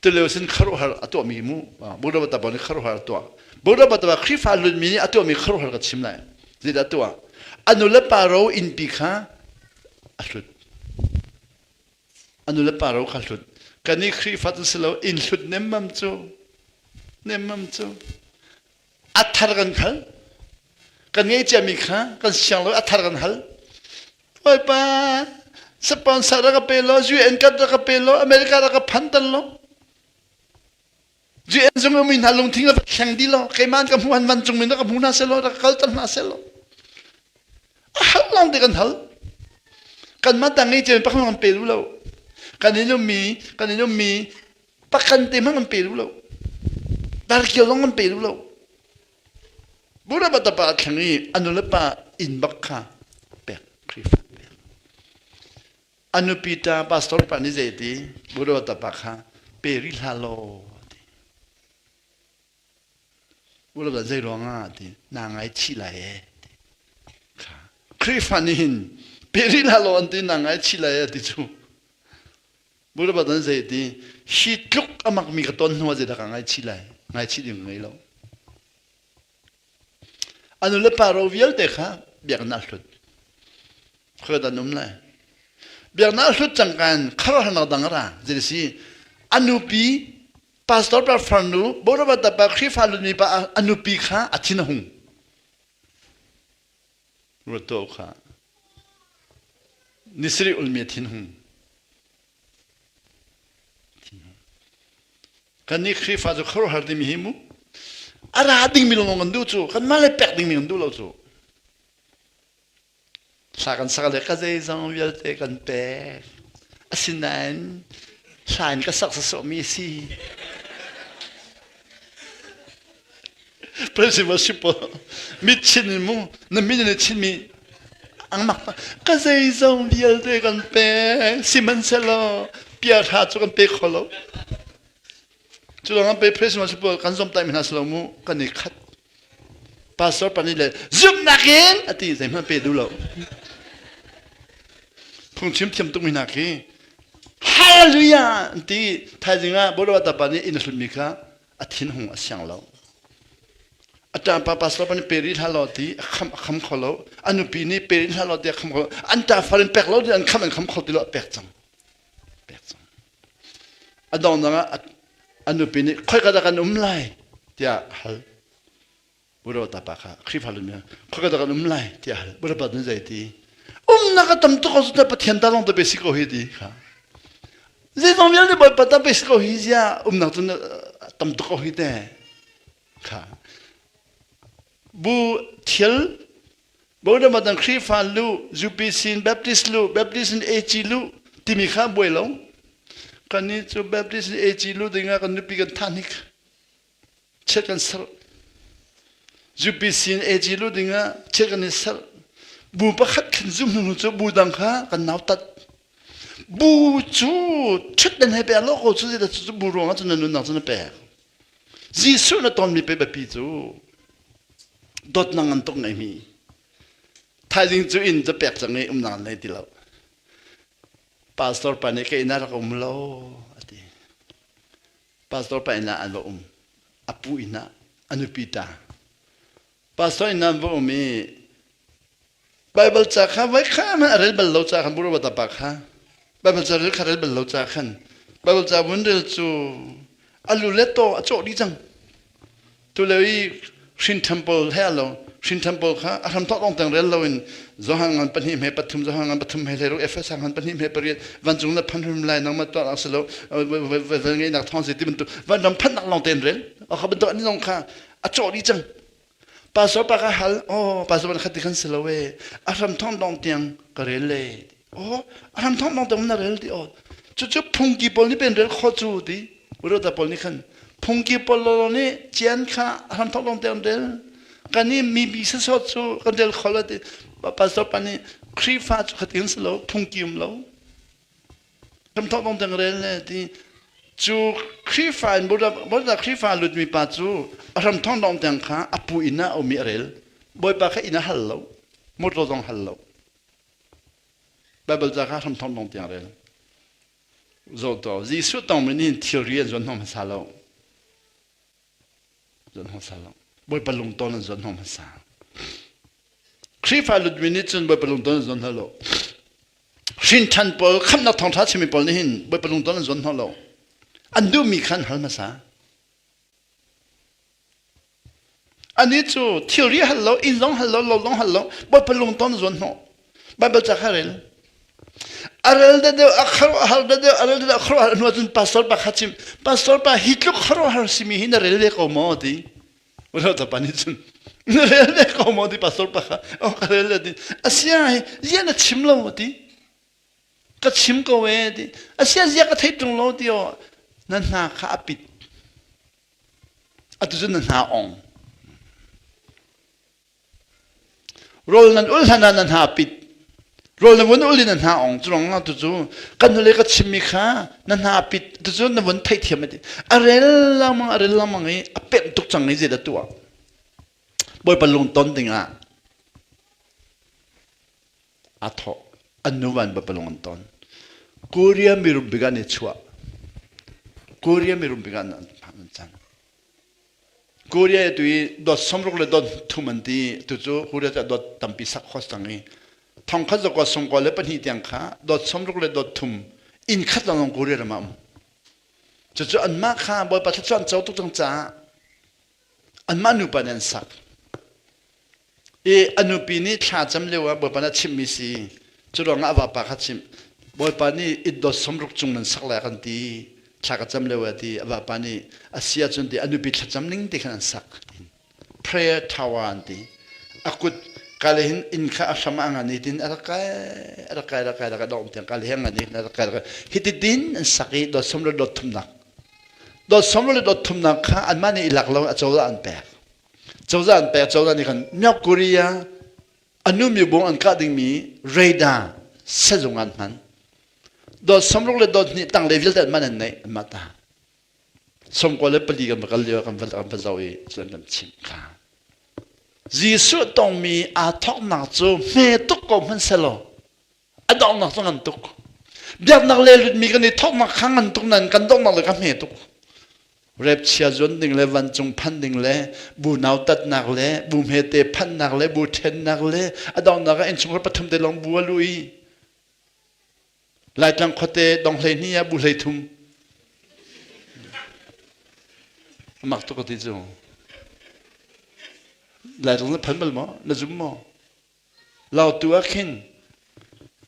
tulio sin kharuhar a tuahmi mu Buro tapa nih kharuhar a tuah Buro tapa Khrihfa lutmi nih a tuahmi kharuhar ka chim lai zeidah tuah a nu le pa ro innpi kha a hlut. A nu le pa ro kha hlut. Kan i Khrihfa cu si lo inn hlut nemmam cu nemmam cu a thar kan khal. Kan ngei ciami kha kan siang lo a thar kan hal. Bawipa sponsor rak ka pe law UN kat rak ka pe law America rak ka phan tan law UN zung mi hna lungthin a thleng dih lo keimah ka hmuh han vancung mi na ka hmu hna seh law rak kal tan hna seh law a hal lawng te kan hal kanmah tang ngei cia pakhat kan pe duh lo kan in ummi kan in ummi pakhan te hmang kan pe duh lo darkio zong kan pe duh lo Buddha pa thleng i a nu le pa inn bak kha pek Khrihfa pek A nupi ṭa pastor pa nih zei ti Buddha pa kha pe rih hlah law ti. Buddha zei ruangah ti naa ngaichih lai ee ti. Kha Khrihfa nih hin pe rih hlah law an ti naa ngaichih lai ee ti cu. Buddha pa zei ti hi tluk a makmi ka ton hnu ah zeidah ka ngaichih lai ngaichih ding ka ngei lo. A nu le pa ro vialte kha biakinn ah hlut. Khuat an um lai. Biaknak hlut cangka in khuaruahharnak dang a ra. Zei si a nupi pastor pa farnu Borobata pa Khrihfa lutmi pa a nupi kha a thin a hung. Ruat tuah kha. Nisarih ulmi a thin hung. Kannih Khrihfa cu khuaruahhar dingmi hi mu a ra dingmi lawng kan duh cu kanmah le pek dingmi kan duh lo cu. Hla kan sak le ka zeizong vialte kan pek. Asinain hla in ka sak sawsawhmi a si. President Sipo mit chin in mu na min in chinmi angmak ka zeizong vialte kan pek sihmanhsehlaw Pia hra cu kan pe kho lo. Cu lawng pe Christmas pawl kan zom tai mi hna si lo mu kan i khat. Pastor pa nih le zumhnak in a ti zeihmanh pe duh lo. Phungchim thiam tuk mi hna khi Hallelujah an ti thaizing ah Bawipa pa nih inn a hlutmi kha a thin hung a siang lo. A ṭapa pastor pa nih pe rih hlah law ti a kham a kham kho lo. A nupi nih pe rih hlah law ti a kham kho lo. An ṭafar in pek lo ti an kham an kham kho ti lo a pek cang. Pek cang. A dongdang ah a nupi nih khoika dah kan um lai tiah a hal. Buddha pa kha Khrihfa lun khoika dah kan um lai tiah a hal. Buddha pa nih zei ti? Umnak a tam tuk ko cu Pathian ta lawng te pe si ko hi ti kha. Zeizong vialte Bawipa ta pe si ko hi zia umnak cu tam tuk ko hi te kha. Bu thil Bodamatan Khrihfa lu, UPC in Baptist lu, Baptist in AC lu timi kha buai lo. Kan nih cu Baptist in AC lu dingah kan nupi kan thah hnik. Chiat kan serh. UPC in AC lu dingah chiat kan i serh. Bu pakhat khin zum hnu cu bu dang kha kan nautat. Bu cu ṭhut nan hei pek lo ko cu cu bu ruangah cun na nunnak cu na pek. Jesuh na tonmi pe biapi cu dawtnak ngan tuk ngeimi thaizing cu inn cu pek cang i umnak an nei ti lo. Pastor pa nih ka inn ah rak um lo a ti. Pastor pa inn ah an va um. A pu inn ah a nupi ta. Pastor inn ah an va um i Baibal ca kha voi kha hmanh a rel bal lo ca khan Burabata pa kha Baibal ca rel kha rel bal lo ca khan Baibal ca vun rel cu a lu le taw a cawh dih cang. Tu lio i Hrin Temple he a lo Hrin Temple kha a hram thawk lawng teng rel loin Johan ngan pahnih hme pathum Johan ngan pathum he hleiruk Efesa ngan pahnih hme pariat vancung na phan hrim lai nangmah tuah nak si lo vel ngeihnak thawng si ti bantuk vanram phannak lawng tein rel a kha bantuk an lawng kha a cawh dih cang. Pastor pa ka hal, oh pastor pa khat ti kan si lo e. A hram thong dong tiang ka rel le. Oh, a hram thong dong tiang na rel ti oh. Cu cu phungki pawl nih pen rel kho cu ti. Urota pawl nih khan phungki pawl lo nih cian kha a hram thong dong tiang rel. Kan i mi bi sasawt cu kan rel kho lo ti. Pastor pa nih Khrihfa cu khat in si lo, phungki um lo. Hramthawk dong dang rel le ti cu Khrihfa in Buddha Khrihfa lutmi pa cu a hramthawk dong tiang kha a pu inn ah a um i a rel. Bawipa kha inn a hal lo. Motor zong hal lo. Bible ca kha hramthawk dong tiang rel. Zoh to Jesuh tongmi nih thilri an zuan hnawh hmasa lo. Zuan hmasa lo. Bawipa lungton an zuan hnawh hmasa. Khrihfa lutmi nih cun Bawipa lungton an zuan hna lo. Hrinṭhan pawl khamhnak thawngṭha chimmi pawl nih hin Bawipa lungton an zuan hna lo. An duhmi kha an hal hmasa. Anih cu thilri hal lo, inn zong hal lo, lo zong hal lo, Bawipa lungton zuan hnawh. Baibal ca kha rel. A rel da deuh, a khuaruahhar da deuh, a rel da deuh, a khuaruahhar hnu ahcun pastor pa kha chim, pastor pa hi tluk khuaruahhar simi hi na rel ve ko maw ti. Ulo ta pa nih cun na rel ve ko maw ti pastor pa kha, oh ka rel le ti. Asia hi zia na chim lo ti. Ka chim ko e ti. Asia zia ka thei tung lo ti oh na hna kha a pit. Atu cun na hna ong. Rawl nan ul hlan ah nan hna pit. Rawl na vun ul in na hna ong. Cu ruangah tucu kan hnulei ka chimmi kha na hna pit. Tucu na vun theihthiam a ti. A rel lengmang a rel lengmang i a pemh tuk cang i zeidah tuah. Bawipa lungton dingah aa thawh. An nuva in Bawipa lung an ton. Korea mirum bik ah an i chuah. Korea mirum bik ah an cang. Korea tu i dot sawmruk le dot thum an ti tu cu Korea cu dot tampi sak khawh cang i thongkhat zakua sawmkua le pahnih tiang kha dot sawmruk le dot thum inn khat lawnglawng Korea ram ah um cucu anmah kha Bawipa thluachuah an co tuk cang caah anmah nupa nih an sak I a nupi nih thla cam lio ah Bawipa nih a chimhmi si. Cu ruangah a vapa kha chimh. Bawipa nih it dot 60 cung nan sak lai kan ti. Thla ka cam lio ah ti a vapa nih a si ahcun ti a nupi thlacam ning ti khan an sak. Prayer tower an ti. A kut kale hin inn kha a hram ah ngan i tin a rak kai a rak kai rak kai rak kai dong tiang kale he ngan i a rak kai rak kai hiti din an sak i dot som le dot thumnak dot som le dot thumnak kha anmah nih i lak lo a cozah an pek Cozah an pek cozah nih khan North Korea a nu mibung an kah dingmi radar sazung an hman. Dot 60 le dot hnih tang le vialte an man an neih an mah ta. 94 kan va kal lio kan va kan va zoh i cun kan chimh kha. Jesuh tongmi aa thawknak cu hme tuk ko hmanh selaw a donghnak cu ngan tuk. Biaknak le lutmi kan i thawknak kha ngan tuk nain kan donghnak le ka hme tuk. Rep chia zuan ding le vancung phan ding le bu nautatnak le bu hmete phannak le bu ṭhennak le a donghnak ah innchungkhar pathum te lawng bu a lu i Laitlang khuate dong 12 ah bu 33. Amak tuk ka ti cu. Laitlang na phan bal maw? Na zum maw? Lautu ah khin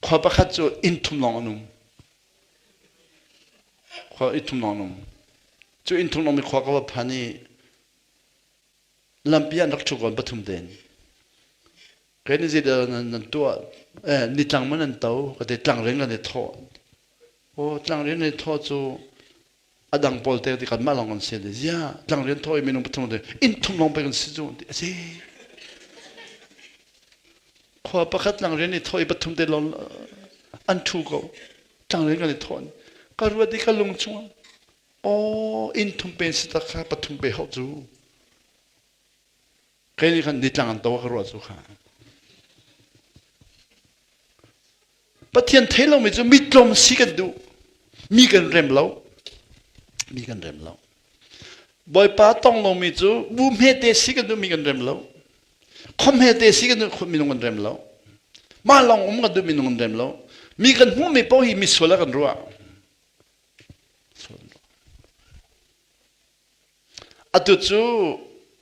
khua pakhat cu inn thum lawng an um. Khua inn thum lawng an um. Cu inn thum lawng mi khua ka va phan i lampi an rak ṭhu kawn pathum tein. Kei nih zeidah nan tuah? Eh, nitlang man an to, ka ti tlangring kan i thawh. Aw, tlangrian i thawh cu a dang pawl te ti kanmah lawng kan si ti. Zia, tlangrian thawh i minung pathum te inn thum lawng pe kan si cu ti a si. Khua pakhat tlangrian i thawh i pathum te lawng an thu ko. Tlangrian kan i thawh. Ka ruat i ka lung chungah aw inn thum pen si tak kha pathum pe hauh cu. Kei nih khan nitlang an to ka ruah cu kha. Pathian thei lomi cu mi tlawm si kan duh. Mi kan rem lo. Mi kan rem lo. Bawipa tong lomi cu bu hmete si kan duh mi kan rem lo. Khom hmete si kan duh minung kan rem lo. Mah lawng um kan duh minung kan rem lo. Mi kan hmuhmi paoh hi misual ah kan ruah. Atu cu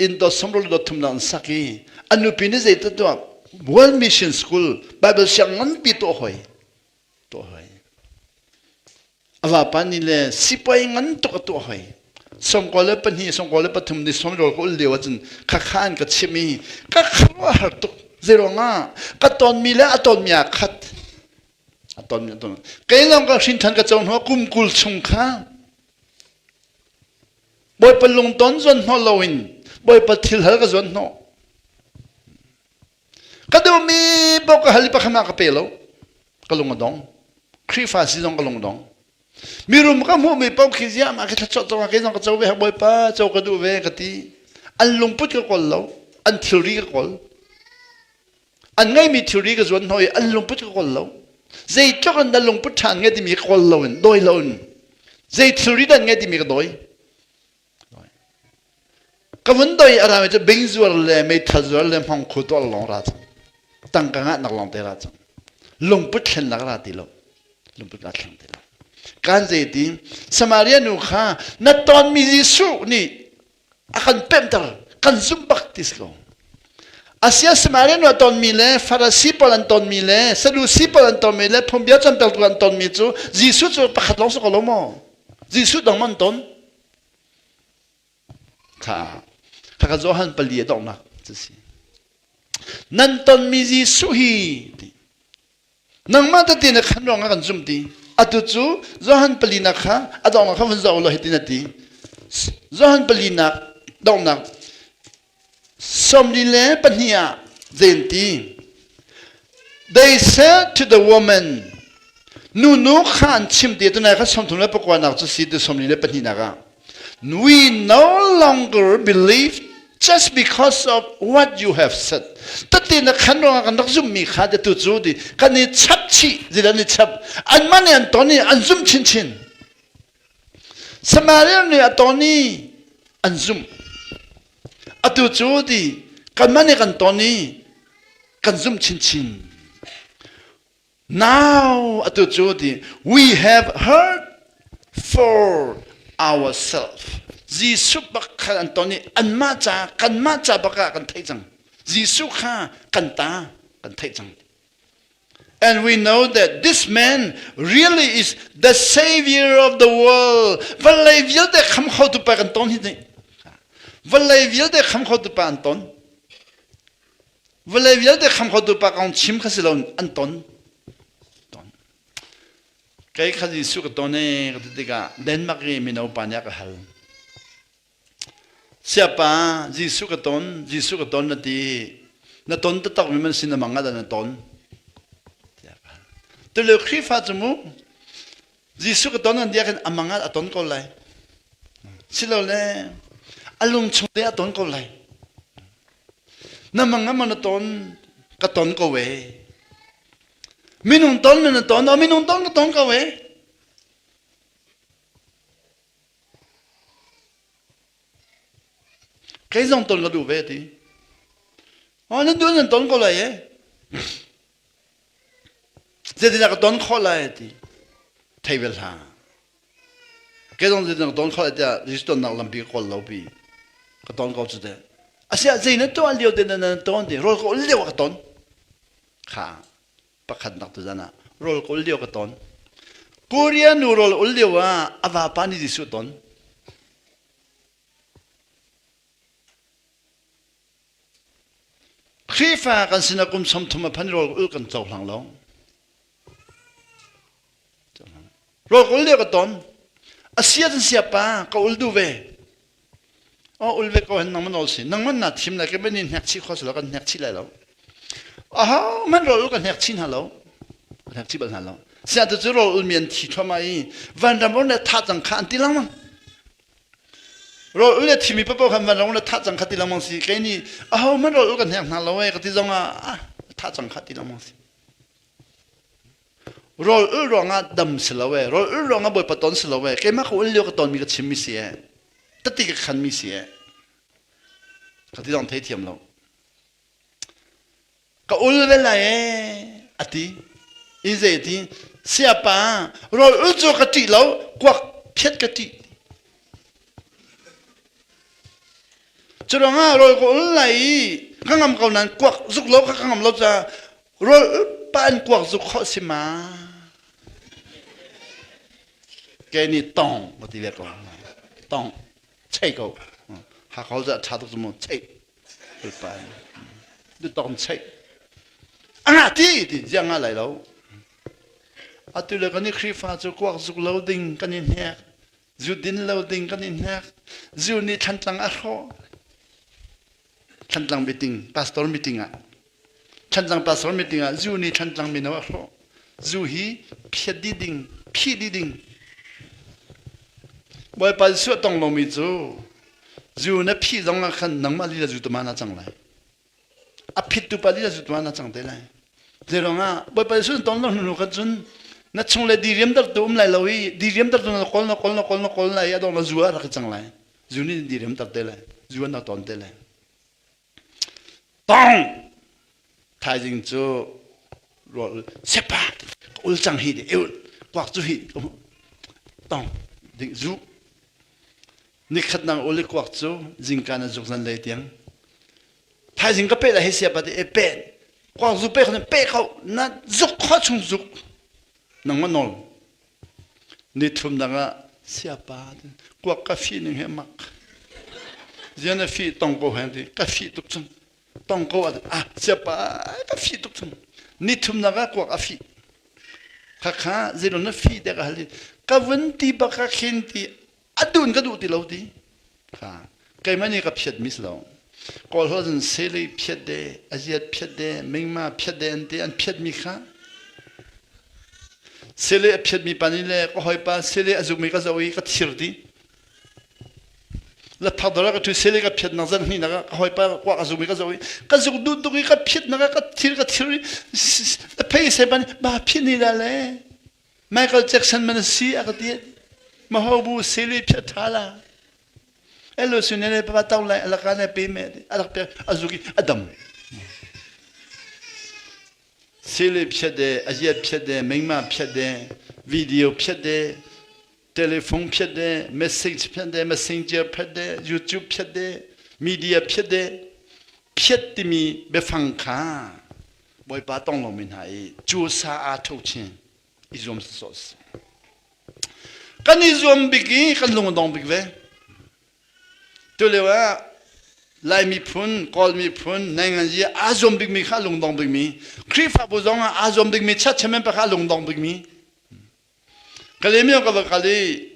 inn dot samrul dot thum an sak i an nupi nih zei tuah World Mission School Bible siang nganpi tuah hoi tuah hoi a vapa nih le sipai ngan tuk a tuah hoi 92 93 ni somrawl ka ul lio ahcun khakha an ka chim i ka khuaruahhar tuk zeiruangah ka tonmi le a tonmi aa khat a tonmi a ton kei lawng ka hrin than ka co hnu kum 20 chung kha Bawipa lungton zuan hnawh loin Bawipa thil hal ka zuan hnawh. Ka duhmi paoh ka hal i pakhat ah ka pe lo. Ka lung a dong. Khrihfa si zong ka lung dong. Mirum ka hmuhmi paoh khi ziah mah khi thluachuah cawk kei zong ka co ve Bawipa co ka duh ve ka ti. An lungput ka kawl lo. An thilri ka kawl. An ngeimi thilri ka zuan hnawh i an lungput ka kawl lo. Zeitluk in na lungput ṭha an ngei timi ka kawl lo in dawi lo in zei thilri dah an ngei timi ka dawi. Ka vun dawi a rami cu bing zuar le meithal zuar le hmangkhu tuah lawng ra cang. Tangka ngahnak lawng te ra cang. Lungput thlennak ra ti lo. Lungput aa thleng ti lo. Kan zei ti Samaria nu kha na tonmi Jesuh nih a kan pemhter kan zumh bak ti si ko asia Samaria nu a tonmi le Farasi pawl an tonmi le Sadusi pawl an tonmi le phungbia cawnpiaktu an tonmi cu Jesuh cu pakhat lawng si ko lo maw Jesuh dang man ton kha kha Johan pali a donghnak cu si nan tonmi Jesuh hi Nangmah tete na khan ruangah kan zumh ti. Atu cu Johan palinak kha a donghnak kha vun zoh law hitin a ti. Johan palinak donghnak 42 ah zei an ti. They said to the woman, nu nu kha an chim ti tunai kha 39 nak cu si tu 42 nak ah We no longer believe just because of what you have said. Tati na khan ruangah kan rak zummi kha te tu cu ti kan i chap chih zidan i chap an man i an ton i an zum chinchin. Samaria nih a ton i an zum. Atu cu ti kan man i kan ton i kan zum chinchin. Now atu cu ti we have heard for ourselves. Jesuh bak kha an ton i anmah ca kanmah ca bak ah kan theih cang. Jesuh kha kan ta kan theih cang. And we know that this man really is the savior of the world. Vawlei vialte kham khotu pa kan ton hi ni. Vawlei vialte kham khotu pa an ton. Vawlei vialte kham khotu pa kong chim kha si lo an ton. Ton. Kei kha Jesuh ka ton e ka ti tikah Denmark i mino pa nih a ka hal. Siapa Jesuh ka ton, Jesuh ka ton na ti. Na ton taktak mi man sin na mang ah dah na ton. Tulio Khrihfa cu mu. Jesuh ka ton an dia khin amang ah a ton ko lai. Silole a lung chung te a ton ko lai. Na mang ah na ton ka ton ko we. Minung ton na ton o minung ton ka ton ko we. Kei zong ton ka duh ve ti. Oh, nan duh nan ton ko lai e. Zeitindah ka ton khawh lai ti thei bel hlah. Kei zong zeitindah ka ton khawh lai tiah Jesuh tonnak lampi ka kawl lo pi. Ka ton ko cu teh. Asiah zei na tuah lio te na na ton ti rawl ka ul lio ah ka ton. Kha pakhatnak tu zan ah rawl ka ul lio ka ton. Korea nu rawl ul lio ah a vapa nih Jesuh ton. Khrihfa kan sinah kum 30 a phan rawl ul kan cohlang lo. Rawl ka ul lio ka ton. A sia cun sia pa ka ul duh ve. Oh ul ve ko hen nang man ol si. Nang man na thim lai ke ban in hnek chih kho si lo kan hnek chih lai lo. Aho man rawl ul kan hnek chih hna lo. Kan hnek chih bal hna lo. Sia tu cu rawl ul mi an thi thluahmah i vanram on le tha cang kha an ti lengmang. Rawl ul le thimi paoh khan van rong le thah cang kha ti lengmang si. Kei nih aho hmanh rawl ul kan hnek hna lo ee ka ti zong ah thah cang kha ti lengmang si. Rawl ul ruangah dam si lo ee. Rawl ul ruangah Bawipa ton si lo ee. Keimah ka ul lio ka tonmi ka chimmi si ee. Tati ka khanmi si ee. Ka ti zong theithiam lo. Ka ul ve lai ee a ti. I zei ti siapa rawl ul cu ka ṭih lo kuak phiat ka ṭih. Cu ruangah rawl ka ul lai i ka ngam ko nain kuak zuk lo kha ka ngam lo caah rawl ul pa in kuak zuk khawh si ma. Kei nih tong ka ti ve ko. Tong chei ko. Hakha holh cu a ṭha tuk cu mu chei. Dutok cheih. A ngah ti ti ziang ngah lai lo. Atu le kan i Khrihfa cu kuak zuk lo ding kan i hnek. Zu din lo ding kan i hnek. Zu nih thlantlang a hrawh. Thlantlang meeting, pastor meeting ah. Thlantlang pastor meeting ah zu nih thlantlang mino a hrawh. Zu hi phiat dih ding, phih dih ding. Bawipa Jesuh a tong lomi cu zu na phih zong ah khan nangmah lila zu tama na cang lai. A phittu pa lila zu tama na cang te lai. Zeiruangah Bawipa Jesuh na tong lo hnu khan cun na chung le diriam dar tu um lai lo i diriam dar tu na kawl na kawl na kawl na kawl lai i a dong na zu ah rak i cang lai. Zu nih diriam tar te lai. Zu an na ton te lai. Tong! Thaizing cu rawl sepa ka ul cang hi de ul kuak cu hi tong ding zu nikhat nang ul i kuak cu zingka na zuk zan lei tiang thaizing ka pe la hi siapa te e pe kuak zu pe kho pe kho na zuk kho chung zuk nang ma nawl Ni thum dang ah siapa kuak ka fih ning he mak. Zian a fih tong ko hen ti ka fih tuk cang. Tong ko ah siapa ka fih tuk cang. Ni thum nak ah kuak a fih. Khakha zeiron na fih te ka hal i ka vun ti bak ka khin ti a dun ka duh ti lo ti. Kha keimah nih ka phiat mi si lo. Kawl holh cun sele phiat de, aziat phiat de, mingma phiat de an ti an phiat mi kha sele a phiat mi pa nih le ka hawipa sele a zuk mi ka zoh i ka thir ti. La thak dora ka thu sele ka phiat nak zan hnih nak ah ka hawipa kuak a zuk mi ka zoh i ka zuk duh tuk i ka phiat nak ah ka thir ka thir i phei se pa nih ba phiat ni la le Michael Jackson man si a ka ti. Maho bu sele phiat tha la. Elo sune le papa tau lai alaka ne pe me alak pe azuki adam. Sele phiat de aziat phiat de mengma phiat de video phiat de telephone phiat de message phiat de messenger phiat de YouTube phiat de media phiat de phiat timi biafang kha Bawipa tong lomi hna i cu sa aa tho chin i zuam sawsawh si. Kan i zuam bik i kan lung a dong bik ve. Tulio ah Lai miphun, Kawl miphun, Nainganzi aa zuam bikmi kha a lung dong bikmi, Khrihfabu zong ah aa zuam bikmi, church chairman pa kha a lung dong bikmi. Kalemyo ka va kal i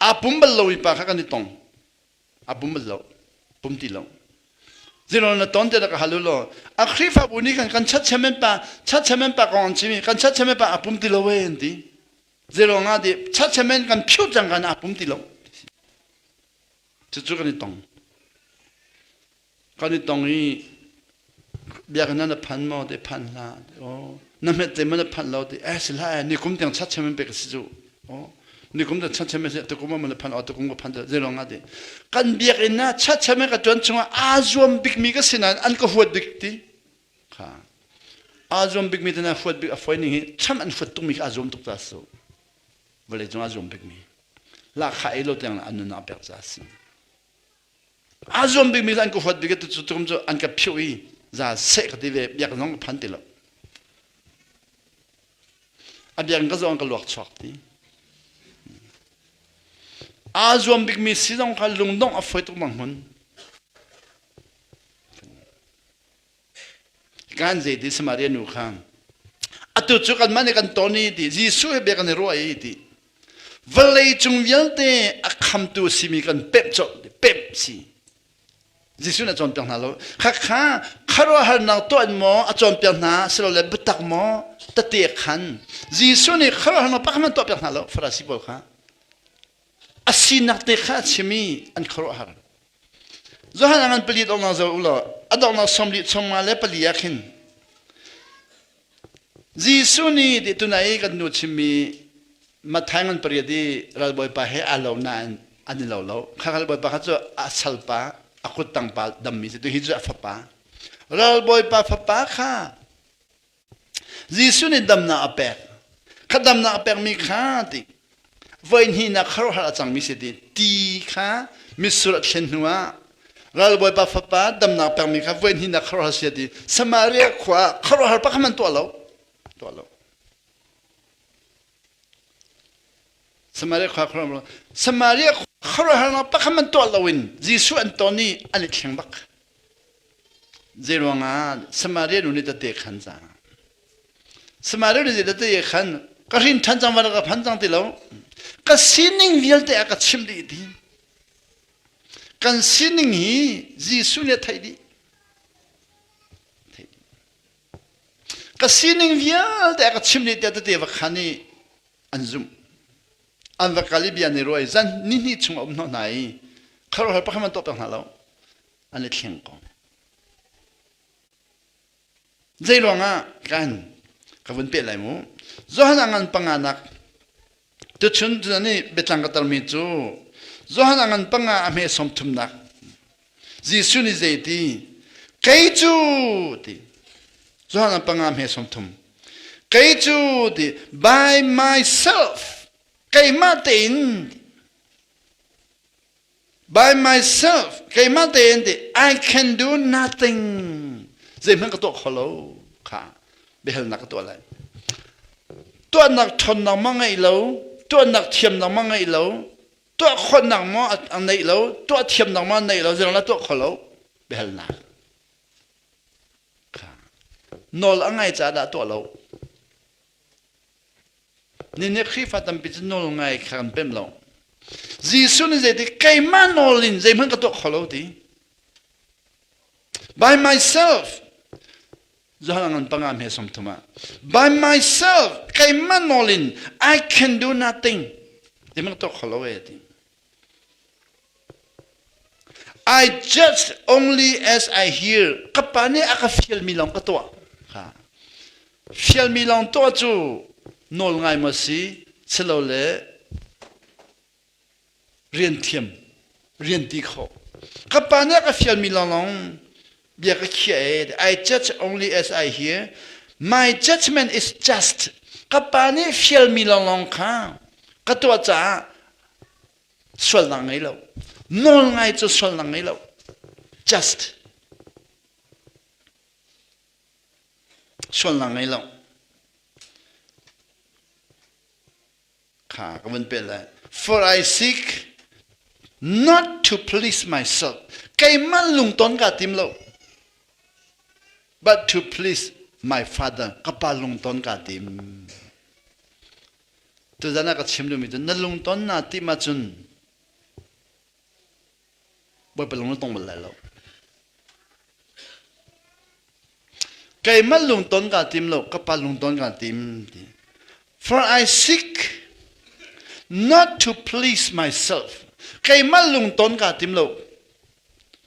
aa pum bal lomi pa kha kan i tong. A pum bal lo. Pum ti lo. Zero na ton te ka halu lo. A Khrihfabu nih kan kan church chairman pa, church chairman pa kong an chim i kan church chairman pa a pum ti lo we an ti. Zeiruang ah ti chachemen kan phiu cang kan aa pum ti lo. Cucu kan i tong. Kan i tong i biakinn na phan maw ti phan hlah. Oh, na hmet te ma na phan lo ti eh si hlah eh ni kum tiang chachemen pe ka si cu. Oh, ni kum tiang chachemen si tukum ma na phan oh tukum ka phan zeiruang ah ti kan biakinn ah chachemen ka tuan chungah aa zuam bikmi ka si nain an ka huat bik ti. Kha aa zuam bikmi te na huat bik a foi ning hi cham an huat tukmi kha aa zuam tuk ta su. Vawlei cung aa zuam bikmi. Lahkhah ei lo tiang an nunnak a pek ca a si. Aa zuam bikmi an ka huat bik tu cu tum cu an ka phiuh i za seh ka ti ve biak zong ka phan ti lo. A biak ka zong ka luak chuak ti. Aa zuam bikmi si zong kha lungdongh a fawi tuk bang hmun. Kan zei ti Samaria nu kha atu cu kanmah nih kan ton i ti Jesuh he bia kan i ruah i ti vawlei cung vialte a khamtu simi kan pemh colh pemh si Jesuh nih a cawnpiak hna lo khakha khuaruahharnak tuah in maw a cawnpiak hna silole biatak maw tete khan Jesuh nih khuaruahharnak pakhat hmanh tuahpiak hna lo Farasi pawl kha a sinak te kha a chim i an khuaruahhar Johan a ngan pali donghnak zoh u law a donghnak sawmli chungma le pali ah khin Jesuh nih ti tunai i kan nu chimmi Matthai ngan pariat i ralbawipa he aa lo nain an i lo lo. Kha ralbawipa kha cu a salpa, a kuttang pa dammi si tu hi cu a fapa. Ralbawipa fapa kha Jesuh nih damnak a pek. Kha damnak a pekmi kha ti voi hnihnak khuaruahhar a cangmi si ti ti kha mitsur a thlen hnuah ralbawipa fapa damnak pekmi kha voi hnihnak khuaruahhar si ti Samaria khua khuaruahhar pakhat hmanh tuah lo tuah lo Samaria khua khuaruahhar Samaria khuaruahharnak pakhat hmanh tuah loin Jesuh an ton i an i thleng bak. Zeiruangah Samaria nu nih tete khan ca. Samaria nu nih tete khan ka hrin ṭhan cang va ka phan cang ti lo. Ka sining vialte a ka chimh dih ti. Kan sining hi Jesuh nih a theih dih. Ka sining vialte a ka chimh dih tiah tete va khan i an zumh. An va kal i bia nih ruai zan ni hnih chung a um hnawh hna i khuaruahhar pakhat hmanh tuah piak hna lo. An i thleng ko. Zei ruangah kan ka vun peh lai mu. Johan a ngan panganak tuchun tuzan i biatlang ka tarmi cu Johan a ngan panga a hme som thumnak Jesuh nih zei ti kei cu ti Johan a panga hme som thum kei cu ti by myself keimah tein by myself keimah tein ti I can do nothing zeihmanh ka tuah kho lo kha biahalnak ka tuah lai tuahnak ṭhawnnak ma ngeih lo tuahnak thiamnak ma ngeih lo tuah khawhnak maw a neih lo tuah thiamnak maw a neih lo zeirang lah tuah kho lo biahalnak kha nawl a ngai caah dah tuah lo Ni nih Khrihfa tampi cu nawl ngai kha kan pemh lo. Jesuh nih zeiti keimah nawl in zeihmanh ka tuah kho lo ti. By myself Johan ngan panga hme som thum ah by myself keimah nawl in I can do nothing zeihmanh ka tuah kho lo e ti. I judge only as I hear. Ka pa nih a ka fialmi lawng ka tuah. Kha. Fialmi lawng tuah cu nawl ngai maw si, silole rian thiam, rian ti khawh. Ka pa nih a ka fialmi lawng lawng bia ka khiah e. I judge only as I hear. My judgment is just. Ka pa nih fialmi lawng lawng kha ka tuah caah sualnak ngei lo nawl ngai cu sualnak ngei lo just sualnak ngei lo kha ka vun pe lai for I seek not to please myself keimah lungton ka tim lo but to please my father ka pa lungton ka tim Tuzan ah ka chim duhmi cu na lungton naa tim ahcun Bawipa lung na tong bal lai lo. Keimah lungton kaa tim lo, ka pa lungton kaa tim ti. For I seek. Not to please myself. Keimah lungton kaa tim lo.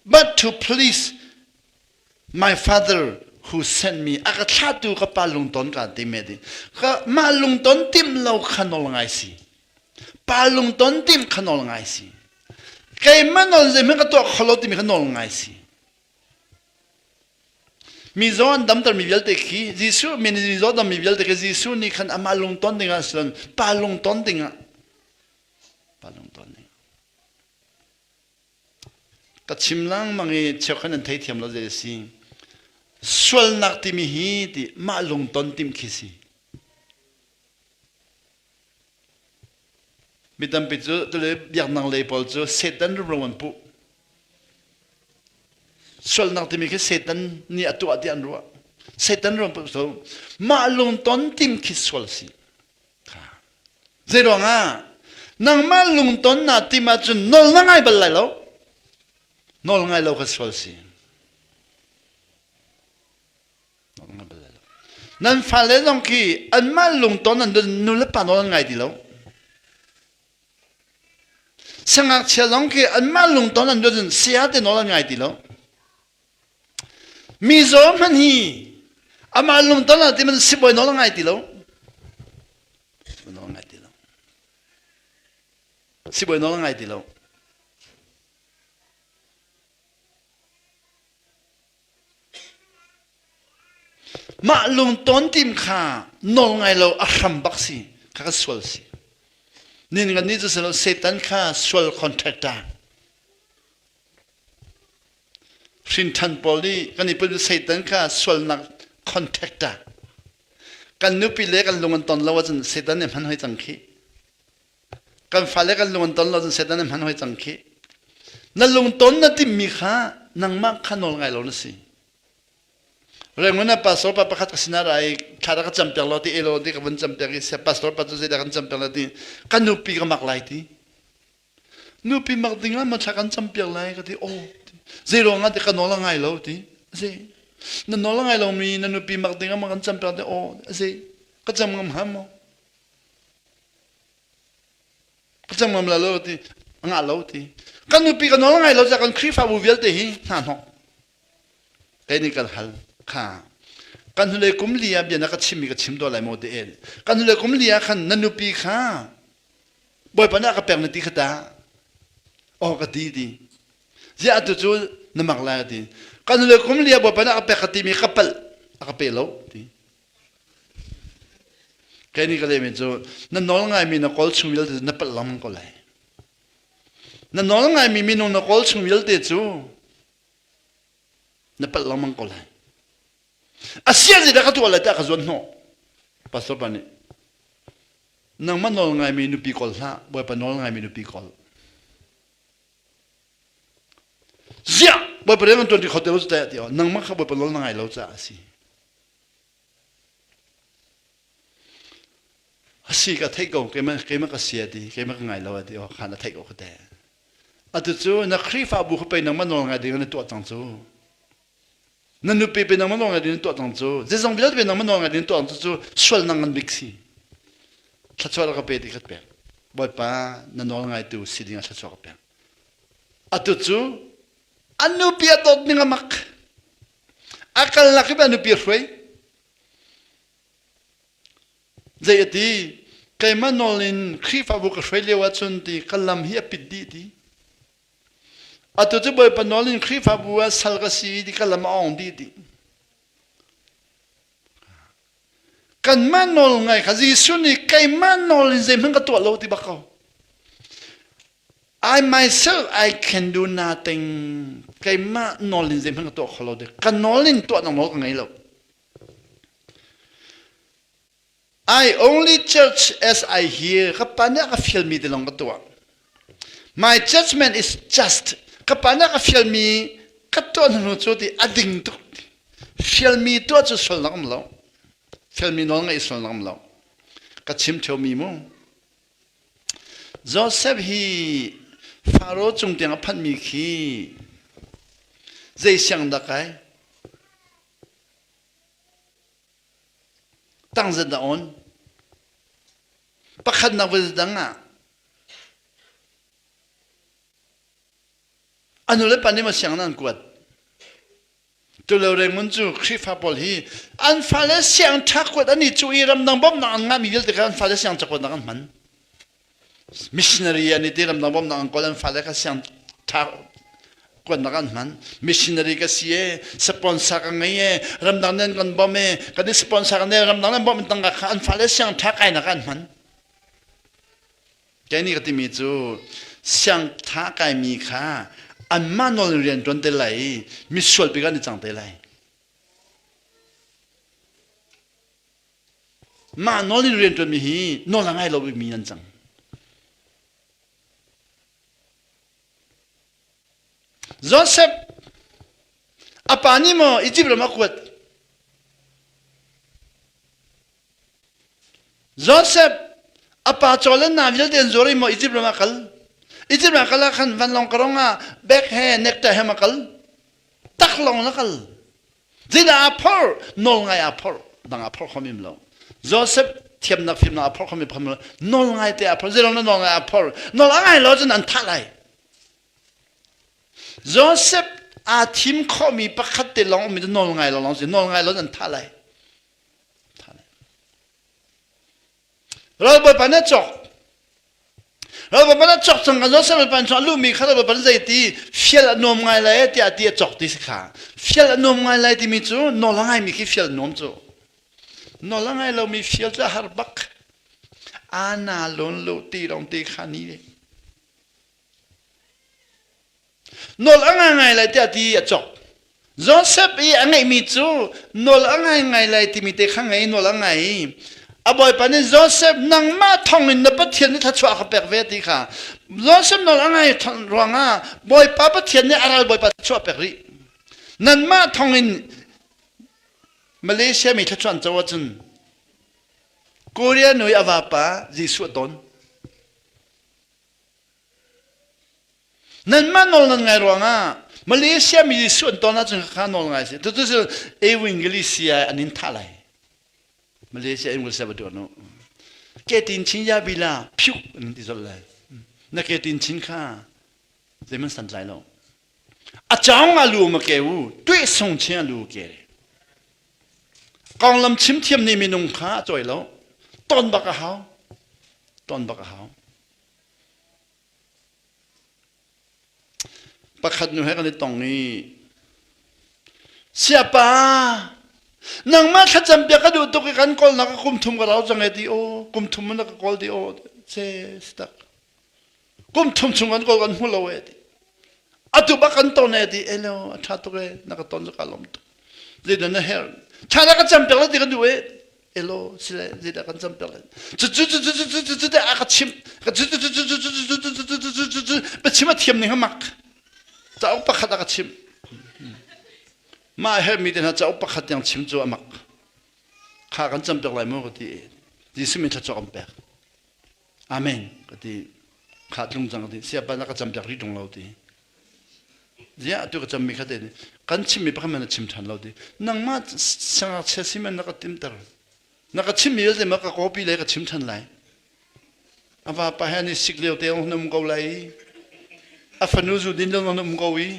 But to please my father who sent me. A ka thlahtu ka pa lungton kaa tim e ti. Ka mah lungton tim lo kha nawl ngai si. Pa lungton tim kha nawl ngai si. Keimah nawl zeihmanh ka tuah kho lo timi kha nawl ngai si. Mizaw an damtermi vialte khi Jesuh min in mizaw dammi vialte khi Jesuh nih khan amah lungton dingah si loin pa lungton dingah pa lungton dingah ka chim lengmang i cheukhat nan theithiam lo zei a si sualnak timi hi ti mah lungton tim khi si Mi tampi cu tule biaknak lei pawl cu Satan rumro an puh. Sualnak timi khi Satan nih a tuah tiah an ruah. Satan ruang puh so mah lungton tim khi sual si. Zei ruangah nangmah lungton na tim ahcun nawl na ngai bal lai lo. Nawl ngai lo kha sual si. Nan fale zong khi anmah lungton an nu le pa nawl an ngai ti lo. Sangakchia zong khi anmah lungton an cun saya te nawl an ngai ti lo. Mizaw hmanh hi amah lungton ah ti man sibawi nawl an ngai ti lo. Sibawi nawl an ngai ti lo. Sibawi nawl an ngai ti lo. Mah lungton tim kha nawl ngai lo a hram bak si kha ka sual si. Nin kan nih cu si lo Satan kha sual contractor. Hrin ṭhan pawl nih kan i pun Satan kha sualnak contractor. Kan nupi le kan lung an ton lo ahcun Satan nih hman hoi cang khi. Kan fale kan lung an ton lo cun Satan nih hman hoi cang khi. Na lungton na timmi kha nangmah kha nawl ngai lo na si. Rengun ah pastor pa pakhat ka sinah ra i thla rak ka campiak law ti elo ti ka vun campiak i sia pastor pa cu zeidah kan campiak lai ti ka nupi ka mak lai ti. Nupi mak ding ah ma thla kan campiak lai ka ti oh zei ruang ah ti ka nawl a ngai lo ti zei na nawl a ngai lomi na nupi mak ding ah ma kan campiak ti oh zei ka cam ngam ha maw Ka cam ngam la lo ti ngah lo ti kan nupi ka nawl ngai lo ca kan Khrihfabu vialte hi hna hnok kei nih kan hal kha kan hnulei kum li ah bia na ka chimmi ka chim dawh lai maw ti el kan hnulei kum li ah khan na nupi kha bawipa nih a ka pek na ti kha ta oh ka ti ti ziah atu cu na mak lai ti kan hnulei kum li ah bawipa nih a ka pek ka timi ka palh a ka pe lo ti Kei nih ka lehmi cu na nawl ngaimi na kawl chung vialte cu na palh lengmang ko lai. Na nawl ngaimi minung na kawl chung vialte cu na palh lengmang ko lai. A sia zeidah ka tuah lai tiah ka zuan hnawh. Pastor pa nih nangmah nawl ngaimi nupi kawl hlah, Bawipa nawl ngaimi nupi kawl. Ziah Bawipa rian kan ṭuan ti kho te lo cu teh ti nangmah kha Bawipa nawl na ngai lo caah a si. A si ka theih ko keimah keimah ka si a ti keimah ka ngai lo a ti aw khan a theih ko ka te atu cu na Khrihfabu kha pei nangmah nawl ngai ding na tuah cang cu na nupi pe nangmah nawl ngai ding na tuah cang cu zeizong vialte pe nangmah nawl ngai ding na tuah cang cu sual nang ngan bik si thluachuah ka pe ti ka pek Bawipa na nawl ngaitu si ding ah thluachuah ka pek atu cu an nupi a dawt ning a mak A kalnak hi a nupi a hruai. Zei a ti? Keimah nawl in Khrihfabu ka hruai lio ahcun ti ka lam hi a pit dih ti. Atu cu Bawipa nawl in Khrihfabu ah sal ka si ti ka lam a ong dih ti. Kanmah nawl ngai kha Jesuh nih keimah nawl in zeihmanh ka tuah lo ti bak ko. I myself I can do nothing. Keimah nawl in zeihmanh ka tuah kho lo dek. Ka nawl in tuahnak nawl ka ngei lo. I only judge as I hear. Ka pa nih a ka fialmi te lawng ka tuah. My judgment is just. Ka pa nih a ka fialmi ka tuah hnu cu ti a ding tuk. Fialmi tuah cu sualnak um lo. Fialmi nawl ngeih sualnak um lo. Ka chim ṭheomi mu. Joseph hi Faro cung tiang a phanhmi khi zei siang dah kai? Tang zat dah on? Pakhatnak voi dang ah. A nu le pa nih maw sianginn an kuat? Tulo Rengun cu Khrihfa pawl hi an fale siang ṭha kuat an i cuh i ramdang bawmhnak an ngahmi vialte kha an fale siang cakuatnak an hman. Missionary an i ti ramdang bawmhnak an kawl an fale kha siang ṭha kuatnak an hman. Missionary ka si e, sponsor ka ngei e, ramdang nan kan bawm e, kan i sponsor kan e, ramdang nan bawmh tangka kha an fale siang ṭha kainak an hman. Kei nih ka timi cu siangtha kaimi kha anmah nawl in rian ṭuan te lai i misual bik an i cang te lai. Mah nawl in rian ṭuanmi hi nawl a ngai lo bikmi an cang. Joseph a pa nih maw Egypt ram a kuat Joseph a pa caw le na vialte an zuar i maw Egypt ram ah kal. Egypt ram ah kal ah khan vanlawng ka rong ah bag he nectar he ma kal. Taklawng na kal. Zeidah aa phor? Nawl ngai aa phor. Dang aa phor khom im lo. Joseph thiamnak fimnak aa phor khom im lo. Nawl ngai te aa phor. Zeilong na nawl ngai aa phor. Nawl a ngai lo cun an thah lai. Joseph aa thim khawhmi pakhat te lawng ummi cu nawl ngai lo lawng si. Nawl ngai lo an thah lai. Ralbawipa nih a cawk. Ralbawipa nih a cawk cang kan Joseph ralbawipa nih a luhmi kha ralbawipa nih zei ti fial a nuam ngai lai tiah ti a cawk ti si kha. Fial a nuam ngai lai timi cu nawl a ngaimi khi fial a nuam cu. Nawl a ngai lomi fial cu a har bak. Ana lon lo ti lawng te kha ni le. Nawl a ngai ngai lai tiah ti a cawk. Joseph i a ngeihmi cu nawl a ngai ngai lai timi te kha ngei nawl a ngai. A bawipa nih Joseph nangmah thawng in na Pathian nih thluachuah ka pek ve ti kha Joseph nawl a ngai ruangah Bawipa Pathian nih a ral bawipa thluachuah pek rih. Nanmah thawng in Malaysia mi thluachuah an co ahcun Korea nu i a vapa Jesuh a ton. Nanmah nawl nan ngai ruangah Malaysia mi Jesuh an ton ahcun kha nawl ngai si. Tutu cu Evangelisia an in thah lai. Malaysia Evangelisia va tuah nu. Ke tin chin ya bila phiu an ti zol lai. Na ke tin chin kha zeiman san tlai lo. A chang a lu ma ke u, tuih sung chin a lu ke. Konglam chim thiam ni minung kha a cawi lo. Ton bak a hau. Ton bak a hau. Pakhat nu he kan i tong i siapa nangmah thlacam piak ka duh tuk i kan kawlnak ah kum thum ka rau cang e ti aw kum thum na ka kawl ti aw ce si tak kum thum chung kan kawl kan hmu lo e ti atu bak kan ton e ti elo a tha tuk e na ka ton cu ka lawm tuk zeidah na herh tha na ka cam piak la ti ka duh e elo sile zeidah kan cam piak cu cu cu cu cu cu cu te a ka chim ka cu cu cu cu cu cu cu cu cu cu cu cu biachim a thiam ning mak cauk pakhat a ka chim mah hermi te hna cauk pakhat tiang chim cu a mak kha kan cam piak lai mu ka ti Jesuh min thluachuah kan pek amen ka ti kha tlung cang ka ti siapa na ka cam piak rih tung lo ti ziah atu ka cammi kha te kan chimmi pakhat man na chim ṭhan lo ti nangmah siangngakchia si man na ka timter na ka chimmi vialte ma ka copy le ka chim ṭhan lai a vapa he an i sik lio te na um ko lai i a fanu zu din lio na um ko i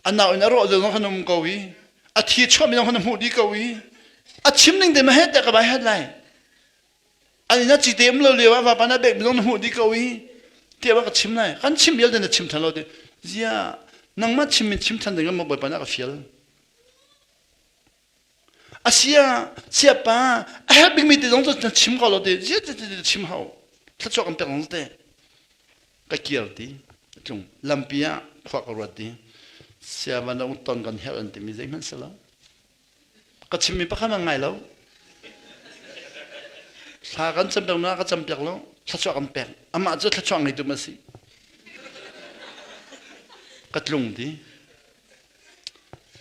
a nau in a rawh lio na um ko i a thi chuahmi zong na hmuh dih ko i a chim ning te ma he te ka bai hat lai An na cite um lo lio ah vapa na bek zong na hmuh dih ko i tiah ka chim lai kan chim vialte na chim than lo ti zia nangmah chim in chim than ding maw bawipa na ka fial asia siapa a herh bikmi te zong cu na chim ko lo ti zia ti ti chim hau thluachuah kan pek zong te ka kir ti tlung lampi ah khua ka ruat ti sia van ton kan herh an timi zeihmanh si lo Ka chimmi pakhat an ngai lo. Thla kan campiak na ka campiak lo. Thluachuah kan pek. Amah cu thluachuah ngeitu ma si. Ka tlung ti.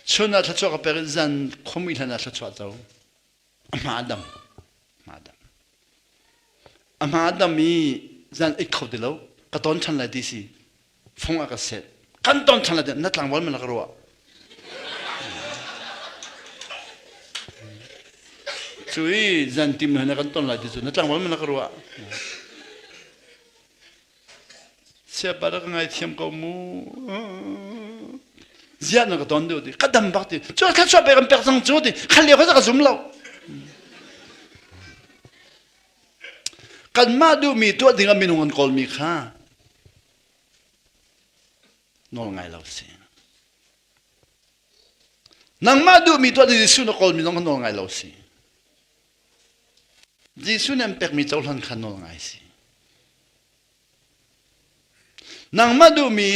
Chun ah thluachuah ka pek i zan khumi hlan ah thluachuah co. A hma a dam. A hma a dam. A hma a dam i zan ik kho ti lo. Ka ton ṭhan lai ti si. Fung a ka set. Kan ton ṭhan lai ti na tlangval man ka ruah. Cu i zan tim na kan ton lai ti cu na tlangval man ka ruah. Siapa rak ngaithiam ko mu. Ziah na ka ton deuh ti. Ka dam bak ti. Cu kha chuah pe kan pek cang cu ti. Kha lio kha ka zum lo. Kanmah duhmi tuah ding ah minung an kawlmi kha nawl ngai lo si. Nangmah duhmi tuah ding Jesuh na kawlmi zong kha nawl ngai lo si. Jesuh nih an pekmi cohlan kha nawl ngai si. Nangmah duhmi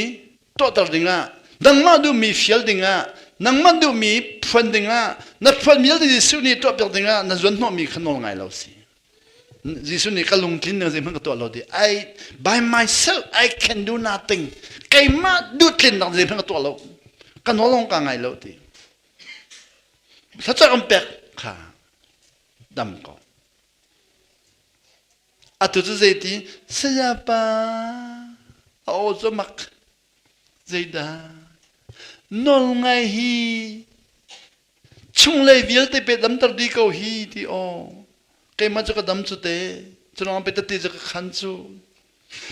tuahter dingah, nangmah duhmi fial dingah, nangmah duhmi phuan dingah, na phuan vialte Jesuh nih tuahpiak dingah na zuanhnawhmi kha nawl ngai lo si. Jesuh nih ka lungtlin ning zeihmanh ka tuah lo ti. I by myself I can do nothing. Keimah duhtlinnak zeihmanh ka tuah lo. Ka nawl lawng ka ngai lo ti. Thlacam kan pek kha dam ko. Atu cu zeiti sayapa a aw cu mak zeidah nawl ngai hi chunglei vialte pe damter dih ko hi ti aw keimah cu ka dam cu te cu lawng pe tati cu ka khan cu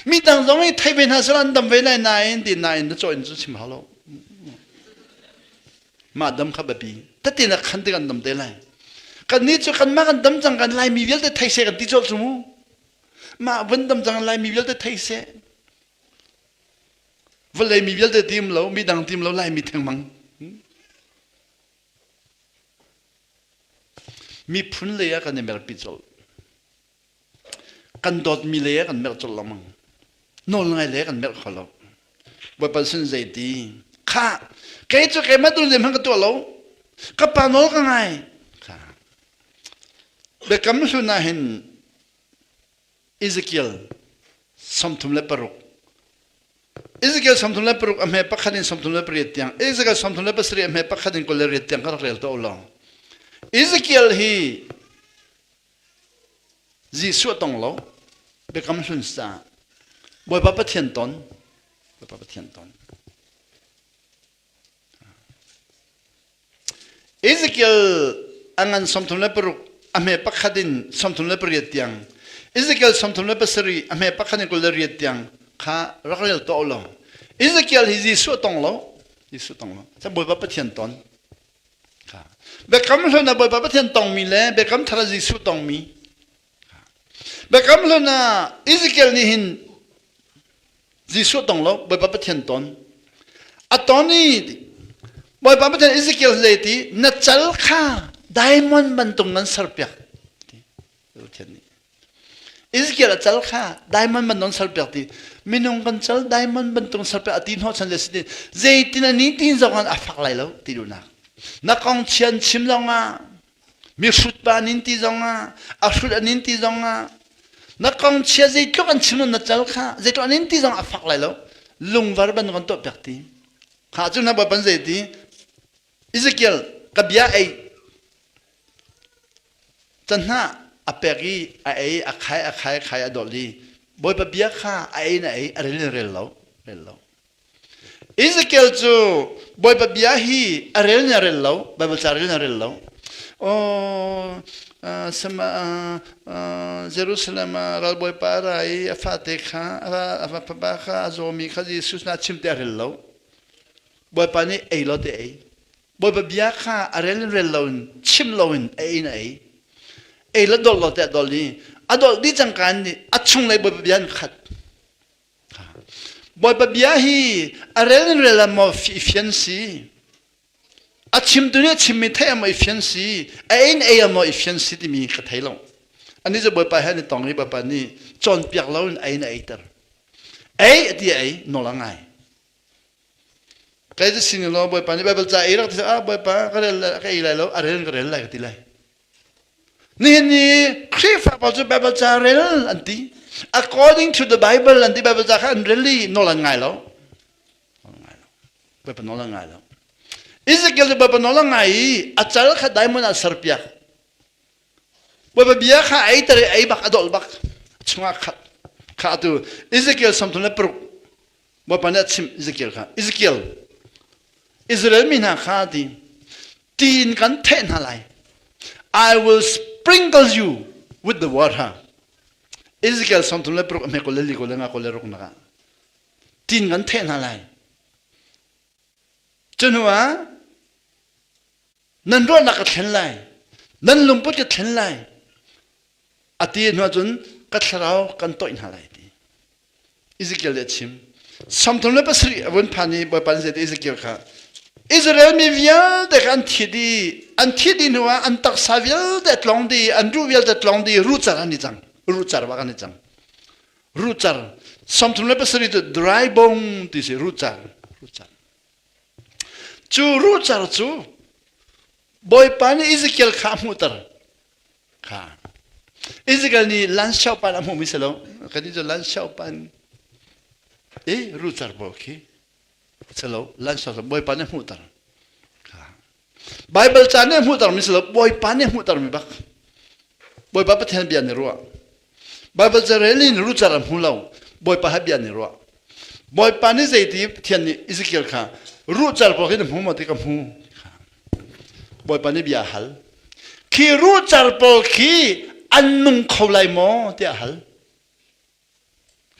mi dang zong i thei ve hna sal an dam ve lai nain ti nain na caw in cu chim hau lo Mah dam kha biapi. Tete na khan tik an dam te lai. Kan nih cu kanmah kan dam cang kan Laimi vialte thei seh kan ti colh cu mu. Mah vun dam cang Laimi vialte thei seh. Vawlei mi vialte tim lo, mi dang tim lo, Laimi thengmang. Miphun lei ah kan i merpi colh. Kan dawtmi lei ah kan merh colh lengmang. Nawl ngai lei ah kan merh kho lo. Bawipa sin zeiti? Khah, kei cu keimah tu zeihmanh ka tuah lo. Ka pa nawl ka ngai. Kha. Biakam hlun ah hin Ezekiel 36 Ezekiel 36 a hme pakhat in 38 tiang Ezekiel 37 a hme pakhat in 28 tiang ka rak rel to lo. Ezekiel hi Jesuh a tong lo. Biakam hlun caah Bawipa Pathian ton. Bawipa Pathian ton. Ezekiel a ngan 36 a hme pakhat in 38 tiang Ezekiel 37 a hme pakhat in 28 tiang kha rak rel tuah lo. Ezekiel hi Jesuh a tong lo. Jesuh tong lo. Bawipa Pathian ton. Biakam hlun ah Bawipa Pathian tongmi le Biakam thar ah Jesuh tongmi. Biakam hlun ah Ezekiel nih hin Jesuh tong lo Bawipa Pathian ton. A ton i Bawipa Pathian Ezekiel zei ti na cal kha diamond bantuk nan serpiak. Pathian nih. Ezekiel a cal kha diamond bantuk serpiak ti minung kan cal diamond bantuk serpiak a ti hnawh chan le si zeitin a ni tin zong an a fak lai lo ti duhnak na kong chian chim zong ah mi hrut pa nin ti zong ah a hrut a nin ti zong ah na kong chia zeitluk an chim na cal kha zeitluk an nin ti zong a fak lai lo lungvar bantuk an tuah piak ti kha cu na ban zei ti Ezekiel ka bia ei Canhnah a pek i a ei, a khai, a khai, a khai, a dolh i Bawipa bia kha a ei na ei, a rel in rel lo, rel lo. Ezekiel cu Bawipa bia hi a rel na rel lo, Bible ca rel na rel lo. Oh, sama Jerusalem ah ralbawipa a ra i a fate kha a fapa kha a zawmi kha Jesuh na chim te a rel lo. Bawipa nih ei lo te ei. Bawipa bia kha a rel in rel loin chim loin a ei in a ei. Ei le dolh lo te a dolh i a dolh dih cangka in a chunglei Bawipa bia an khat. Bawipa bia hi a rel in rel maw i fian si. A chimtu nih a chimmi theih maw i fian si. A ei in ei maw i fian si timi ka thei lo. Ani cu Bawipa he an i tong i Bawipa nih cawnpiak loin ei in a eiter. Ei a ti a ei nawl a ngai. Kai cu sin law Bawipa nih Baibal ca ei rak ti ah Bawipa ka rel ka ei lai lo a rel ka rel lai ka ti lai. Nihin ni Khrihfa pawl cu Baibal ca rel an ti. According to the Bible an ti Baibal ca kha an rel i nawl an ngai lo. Ngai lo. Bawipa nawl an ngai lo. Ezekiel cu Bawipa nawl a ngai i a cal kha diamond ah serpiak. Bawipa bia kha ei ter i ei bak a dolh bak chungah khat kha atu Ezekiel 36 Bawipa nih a chimh Ezekiel kha Ezekiel Israel mi hna kha ti tiin kan theh hna lai I will sprinkle you with the water Ezekiel 36 a hme 24 le 26 nak ah. Tin kan theh hna lai. Cu hnu ah nan ruahnak ka thlen lai. Nan lungput ka thlen lai. A ti hnu ahcun ka thlarau kan toih hna lai ti. Ezekiel nih a chim. 37 a vun phan i Bawipa nih zei Ezekiel kha Israel mi vialte kha an thi dih an thi dih hnu ah an taksa vialte tlong dih an ruh vialte tlong dih ruhcar an i cang ruhcar bak an i cang ruhcar 37 cu dry bone ti si ruhcar ruhcar cu ruhcar cu Bawipa nih Ezekiel kha a hmuhter Kha. Ezekiel nih lan xiaopan a hmuhmi si lo. Kan cu lan xiaopan i rucar pawl khi si lo. Lan xiaopan Bawipa nih hmuhter. Kha. Bible ca nih hmuhtermi si lo. Bawipa nih hmuhtermi bak. Bawipa Pathian bia nih ruah. Bible ca rel in rucar a hmu lo. Bawipa he bia nih ruah. Bawipa nih zeiti Pathian nih Ezekiel kha ruhcar pawl khi na hmu maw ti ka hmu. Bawipa nih bia a hal. Khi ruhcar pawl khi an nung kho lai maw tiah a hal.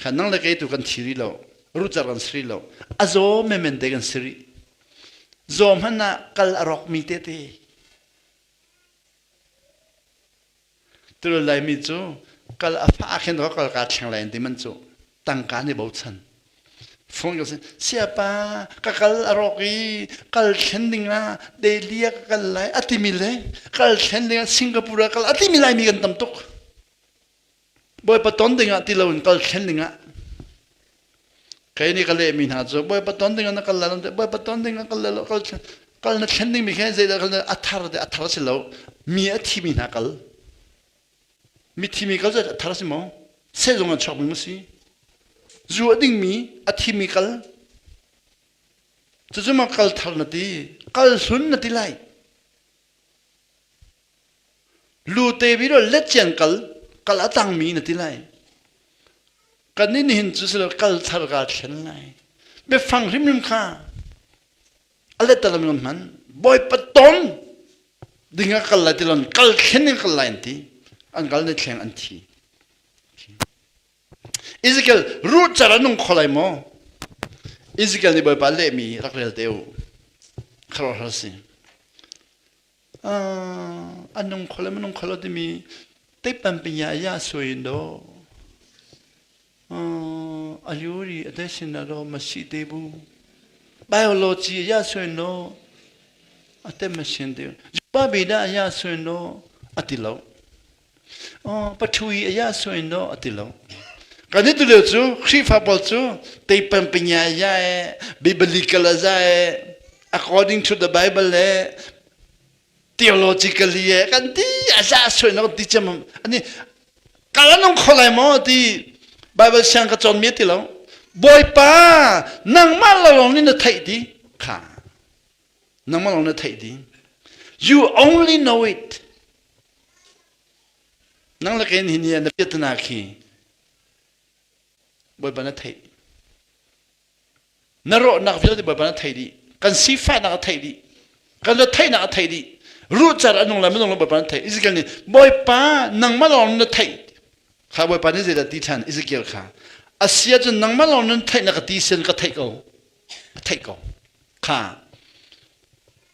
Kha nang le kei tu kan thi rih lo. Ruhcar kan si rih lo. A zaw menmen te kan si rih. Zaw hmanh ah kal a rawkmi tete. Tulio Laimi cu kal a fah khin ka kal ka thleng lai an ti man cu tangka nih bochan. Phone ka sin siapa ka kal a rawk i kal thlen ding ah Delhi ah ka kal lai a timi le kal thlen ding ah Singapore ah kal a timi Laimi kan tam tuk. Bawipa ton ding ah ti loin kal thlen ding ah kei nih ka lehmi hna cu Bawipa ton ding ah na kal lai lo Bawipa ton ding ah kal lai lo kal kal na thlen ding mi khe zeidah kal a thar de a thar si lo mi a thimi hna kal mi thimi kal cu a thar si maw sehzung an chuak mi si zu a ding mi a thimi kal cucu ma kal thar na ti kal hlun na ti lai Lute bi lo letcian kal kal a tangmi na ti lai. Kan nih nihin cu silo kal thar ka thlen lai. Biafang hrimhrim kha a let talam ngan hman. Bawipa ton ding a kal lai ti lon kal thlen in kal lai an ti. An kal ne thleng an thi. Ezekiel ruh car a nung kho lai maw? Ezekiel nih Bawipa lehmi rak rel te u. Khuaruahhar si. A nung kho le nung kho lo timi teipan pinya ya suin do a yuri a desin do masi te bu biology ya suin do a te machine te pa bi da ya suin do ati lo pathui ya suin do ati lo kan ni tu lio cu Khrihfa pawl cu teipan pinya ya e biblical za e according to the Bible le theologically e kan ti a za soi na ti cem ani kala nung kholai mo ti Bible siang ka chon mi ti lo Bawipa nangmah lawng nih na theih ti kha nangmah lawng na theih ti you only know it nang le kein hi ni na piatana khi Bawipa na theih Na rawhnak vialte Bawipa na theih dih. Kan sifahnak a theih dih. Kan retheihnak a theih dih. Ruhcar a nung le minung le Bawipa na theih. Ezekiel nih Bawipa nangmah lawng na theih. Kha Bawipa nih zeidah ti ṭhan Ezekiel kha. A si ahcun nangmah lawng nan theih na ka ti sian ka theih ko. A theih ko. Kha.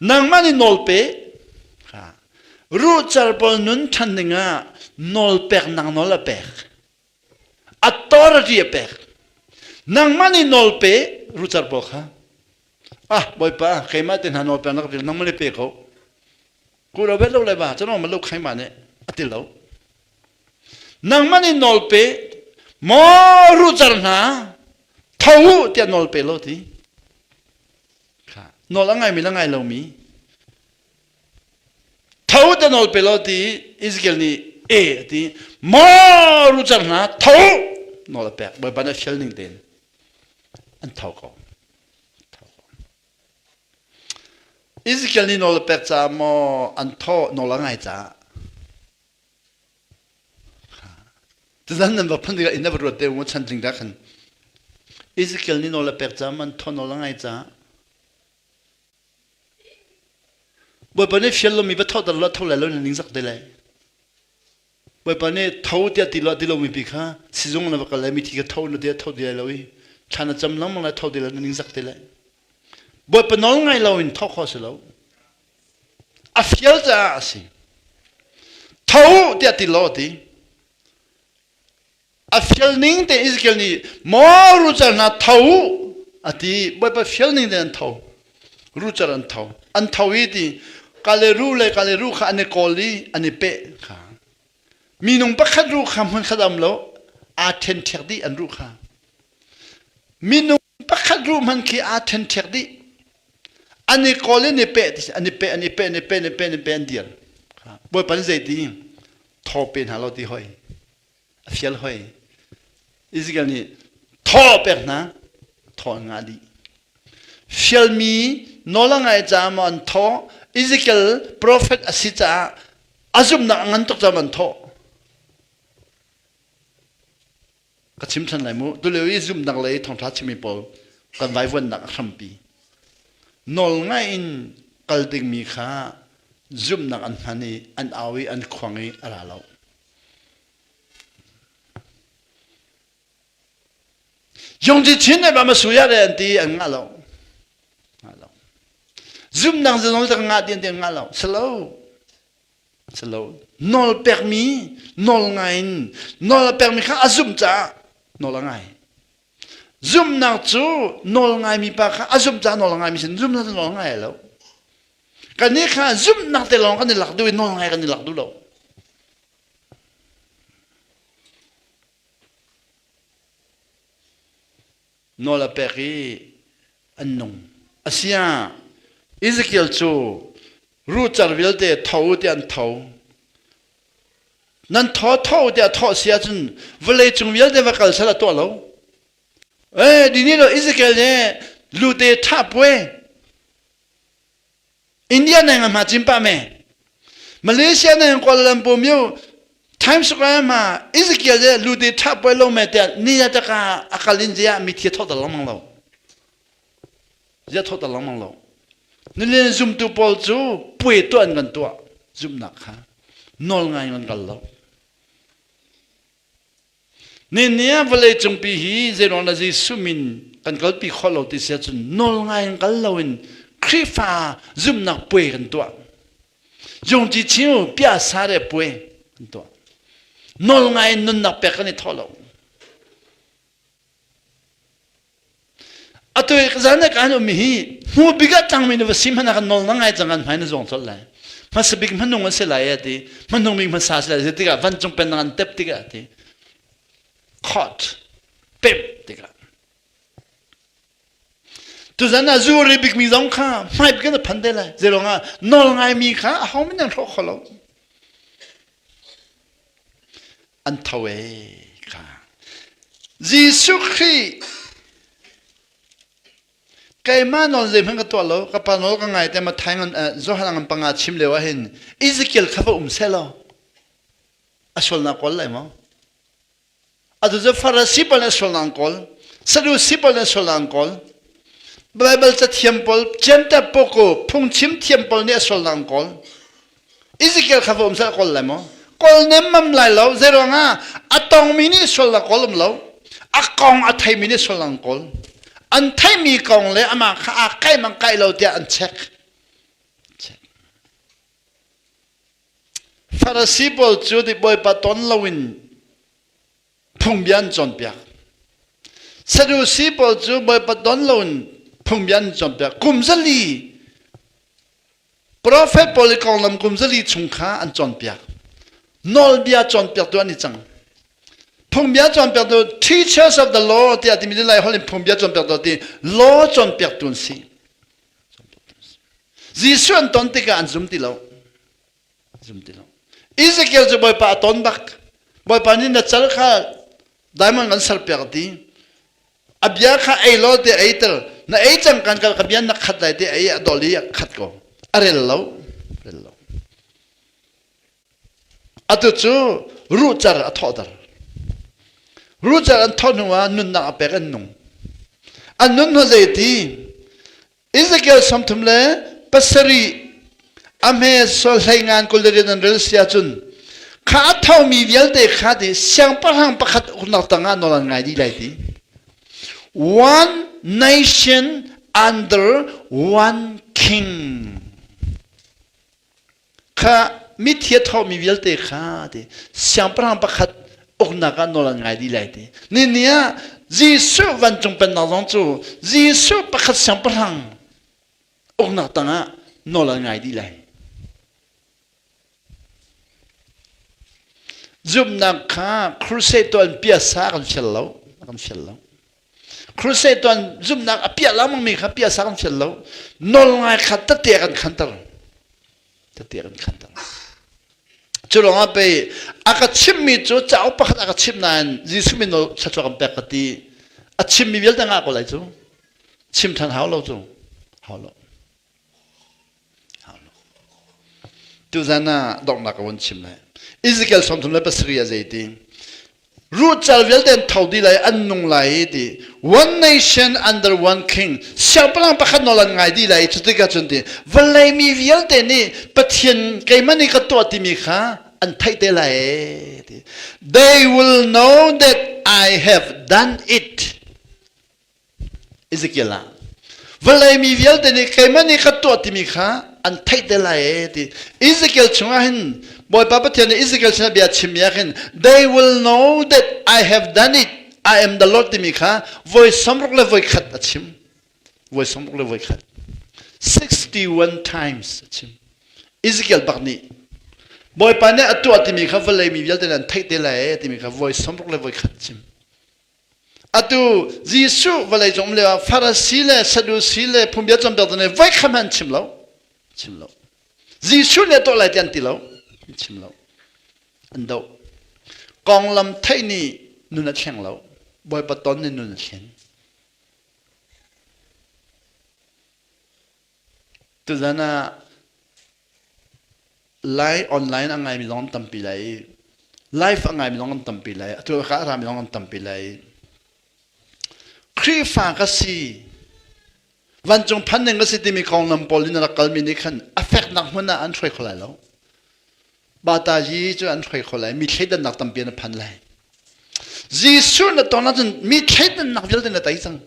Nangmah nih nawl pe. Kha. Ruhcar pawl nun ṭhan dingah nawl pek nang nawl a pek. Authority a pek. Nangmah nih nawl pe rucar pawl kha. Ah Bawipa keimah te hna nawl pek nak til nangmah le pe ko. Ku lo bet lo le ba cano ma lo khaima nih a ti lo. Nangmah nih nawl pe maw rucar hna tho u tiah nawl pe lo ti. Kha nawl a ngaimi le ngai lomi Tho te nawl pe law ti Ezekiel nih e a ti maw rucar hna tho nawl a pek Bawipa nih a fial ning tein an tho ko Ezekiel nih nawl a pek caah maw an tho nawl a ngai caah Tuzan nan va phun tikah inn na va ruat te mu chan tling dah khan Ezekiel nih nawl a pek caah man tho nawl a ngai caah Bawipa nih fial lomi va thawhter law tho lai lo na ningzak te lai. Bawipa nih tho tiah ti lo ti lomi pi kha sizung na va kal lai mithi kha tho na tiah tho ti lai lo i. Thla na cam lengmang lai tho ti lai na ning zak ti lai. Bawipa nawl ngai lo in tho kho si lo. A fial caah a si. Tho tiah ti law ti. A fial ning te Ezekiel nih maw rucar hna tho a ti. Bawipa fial ning te an tho. Rucar an tho. An tho i ti kale ru le kale ru kha an i kawl i an i peh kha. Minung pakhat ruh kha hmunkhat a um lo, aa ṭhenṭhek dih an ruh kha. Minung pakhat ruh hmanh khi aa ṭhenṭhek dih. An i kawl in i peh, an i peh, an i peh, an i peh, an i peh, an i peh, an dir. Bawipa nih zeiti thaw pe hna lo ti hoi. A fial hoi. Ezekiel nih thaw pek hna, thaw an ngah dih. Fialmi nawl a ngai caah maw an thawh? Ezekiel profet a si caah a zumhnak a ngan tuk caah an thawh. Ka chim ṭhan lai mu. Tulio i zumhnak lei thawngṭha chimmi pawl kan vaivuannak a hrampi. Nawl ngai in kal dingmi kha zumhnak an hman i an au i an khuang i a ra lo. Yongji chin ne ba ma suya re an ti an ngah lo. Ngah lo. Zumnak zong tak ngah ti an ti ngah lo. Salo. Salo. Nawl pekmi nawl ngai in nawl a pekmi kha a zumh caah nawl a ngai. Zumhnak cu nawl ngaimi pa kha a zumh caah nawl a ngaimi sin zumhnak cu nawl ngai lo. Kannih kha zumhnak te lawng kan i lak duh i nawl ngai kan i lak duh lo. Nawl a pek i an nung. Asiah Ezekiel cu rucar vialte tho tiah an tho. Nan tho tho tiah thawh si ahcun vawlei cung vialte va kal sal a tuah lo. Eh, dini lo Ezekiel nih lute ṭha puai India neng ma cimpa me Malaysia neng Kuala Lumpur miu Times Square ma Ezekiel le lude tha poi lo me te ni ya taka akalin zia mi thi tho ta lang lo zia tho ta lang lo nilin zum tu pawl cu pui tu an kan tua zum nak kha nol ngai ngan kal lo Ni ah vawleicungpi hi zeiruang dah Jesuh min kan kalpi khawh lo ti si ahcun nawl ngai in kal loin Khrihfa zumhnak puai kan tuah. Zungci chiu piasa le puai kan tuah. Nawl ngai in nunnak pek kan i thawh lo. Atu zan kan um hi hmu bik ah cangmi na va si hmanh ah kan nawl na ngai cang kan hmai na zawng colh lai. Hmasa bik hmanung an si lai a ti. Hmanung bik hmasa si lai tikah vancung pennak an tep tikah ti. Court pep tikah. Tuzan ah zu ri bikmi zong kha hmai bik an phan te lai. Zeiruang ah nawl ngaimi kha a ho min an hrawh kho lo. An tho e kha. Jesuh Khrih keimah nawl zeihmanh ka tuah lo ka pa nawl ka ngai te ma thai ngan Johan ngan panga chim lio ah hin Ezekiel kha va um seh law a sualnak kawl lai maw Atu cu Farasi pawl nih sualnak an kawl, Sadusi pawl nih sualnak an kawl, Baibal cathiam pawl, Jentail pawl phungchim thiam pawl nih a sualnak an kawl. Ezekiel kha va um seh kawl lai maw? Kawl nemmam lai lo. Zeiruangah a tongmi nih sualnak kawl um lo. A kong a theimi nih sualnak an kawl. An theimi kong le amah kha aa kai mang kai lo tiah an check. Farasi pawl cu ti Bawipa ton loin phungbia an cawnpiak. Sadusi pawl cu Bawipa ton loin phungbia an cawnpiak. Kum zali profet pawl i konglam kum zali chung kha an cawnpiak. Nawlbia cawnpiaktu an i cang. Phungbia cawnpiaktu teachers of the law tiah timi lai holh in phungbia cawnpiaktu ti law cawnpiaktu an si. Jesuh an ton tikah an zum ti lo. Zum ti lo. Ezekiel cu Bawipa a ton bak. Bawipa nih na cal kha diamond kan serpiak ti. A bia kha ei law te ei ter. Na ei cang kan kal ka bia na khat lai te ei a dol i a khat ko. A rel lo. Rel lo. Atu cu ruhcar a thawhter. Ruhcar an thawh hnu ah nunnak a pek an nung. An nun hnu zeiti? Ezekiel 37 a hme sol hlei ngan kul le rian an rel si ahcun kha a thomi vialte kha ti siangpahrang pakhat uknak tangah nawl an ngai dih lai ti. One nation under one king. Kha mithi a thomi vialte kha ti siangpahrang pakhat uknak ah nawl an ngai dih lai ti. Ni ni ah Jesuh vancung pennak zong cu Jesuh pakhat siangpahrang uknak tangah nawl an ngai dih lai. Zumhnak kha crusade tuah in piasa kan fial lo, kan fial lo. Crusade tuah in zumhnak a piah lengmang mi kha piasa kan fial lo. Nawl ngai kha tete kan khanter. Tete kan khanter. Cu lawngah pei a ka chimmi cu cauk pakhat a ka chimh nain Jesuh min nawl thluachuah kan pek ka ti. A chimmi vialte ngah ko lai cu. Chim ṭhan hau lo cu. Hau lo. Tuzan ah donghnak ka vun chim lai. Ezekiel 37 ah zei ti? Ruhcal vialte an tho dih lai, an nung lai ti. One nation under one king. Siangpahrang pakhat nawl an ngai dih lai. Cu tikah cun ti vawlei mi vialte nih Pathian keimah nih ka tuah timi kha an theih te lai ti. They will know that I have done it. Ezekiel ah vawlei mi vialte nih keimah nih ka tuah timi kha an theih te lai ee ti Ezekiel chungah hin Bawipa Pathian nih Ezekiel sinah bia chimmi ah khin they will know that I have done it I am the Lord timi kha voi samruk le voi khat a chim voi samruk le voi khat 61 times a chim Ezekiel bak nih Bawipa nih a tuah timi kha vawlei mi vialte nih an theih te lai ee timi kha voi samruk le voi khat chim Atu Jesuh vawleicung um lio ah Farasi le Sadusi le phungbia cawnpiaktu nih voi khat hmanh an chim lo. Chim lo. Jesuh nih a tuah lai ti an ti lo. An chim lo. An doh. Konglam theih nih nun a thleng lo. Bawipa ton nih nun a thlen. Tuzan ah Lai online a ngaimi zong an tampi lai i live a ngaimi zong an tampi lai atu ka a rami zong an tampi lai. Khrihfa ka si vancung phan ding ka si timi konglam pawl in a rak kalmi nih khan a feknak hmun ah an hruai kho lai lo. Batayi cu an hruai kho lai mi thleidannak tampi an phan lai. Jesuh na ton ahcun mi thleidannak vialte na tei cang.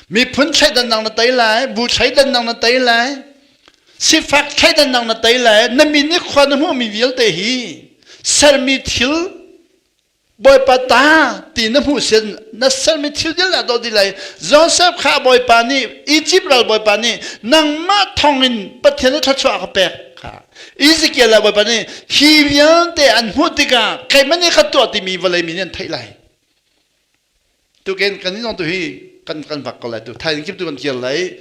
Miphun thleidannak na tei lai, bu thleidannak na tei lai, sifak thleidannak na tei lai, na min i khua na hmuhmi vialte hi sermi thil Bawipa ta ti na hmuh sin na sermi thil vialte a doh dih lai. Joseph kha Bawipa nih Egypt ral Bawipa nih nangmah thawngin Pathian nih thluachuah a ka pek kha. Ezekiel ah Bawipa nih hi vialte an hmuh tikah keimah nih ka tuah timi vawlei mi nih an theih lai. Tuken kan zong tu hi kan kan vak ko lai tu thaizing kip tu kan kir lai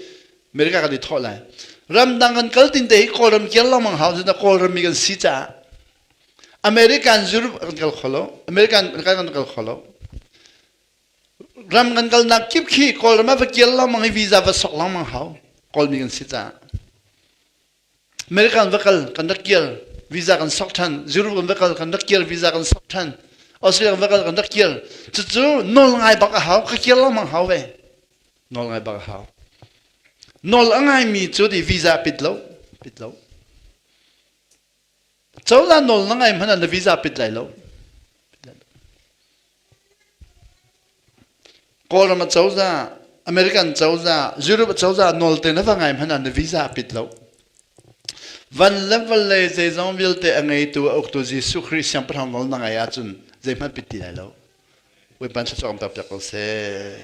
America kan i thawh lai. Ramdang kan kal tin te hi Kawlram kir lengmang hau cun Kawlram mi kan si caah American Europe kan kal kho lo American kan kal kho lo ram kan kalnak kip khi Kawlram ah va kir lengmang i visa va sok lengmang hau Kawlmi kan si caah American va kal kan rak kir visa kan sok than Europe kan va kal kan rak kir visa kan sok than Australia kan va kal kan rak kir cucu nawl ngai bak a hau ka kir lengmang hau ve nawl ngai bak a hau nawl a ngaimi cu di visa pit lo pit lo Cozah nawl na ngai hmanh ah na visa pit lai lo. Kawlram a cozah, American cozah, Europe cozah nawl te na va ngai hmanh ah na visa pit lo. Van le vawlei zeizong vialte a ngeitu a uktu Jesuh Khrih siangpahrang nawl na ngai ahcun zeihmanh pit ti lai lo. Bawipa thluachuah kan pek piak ko seh.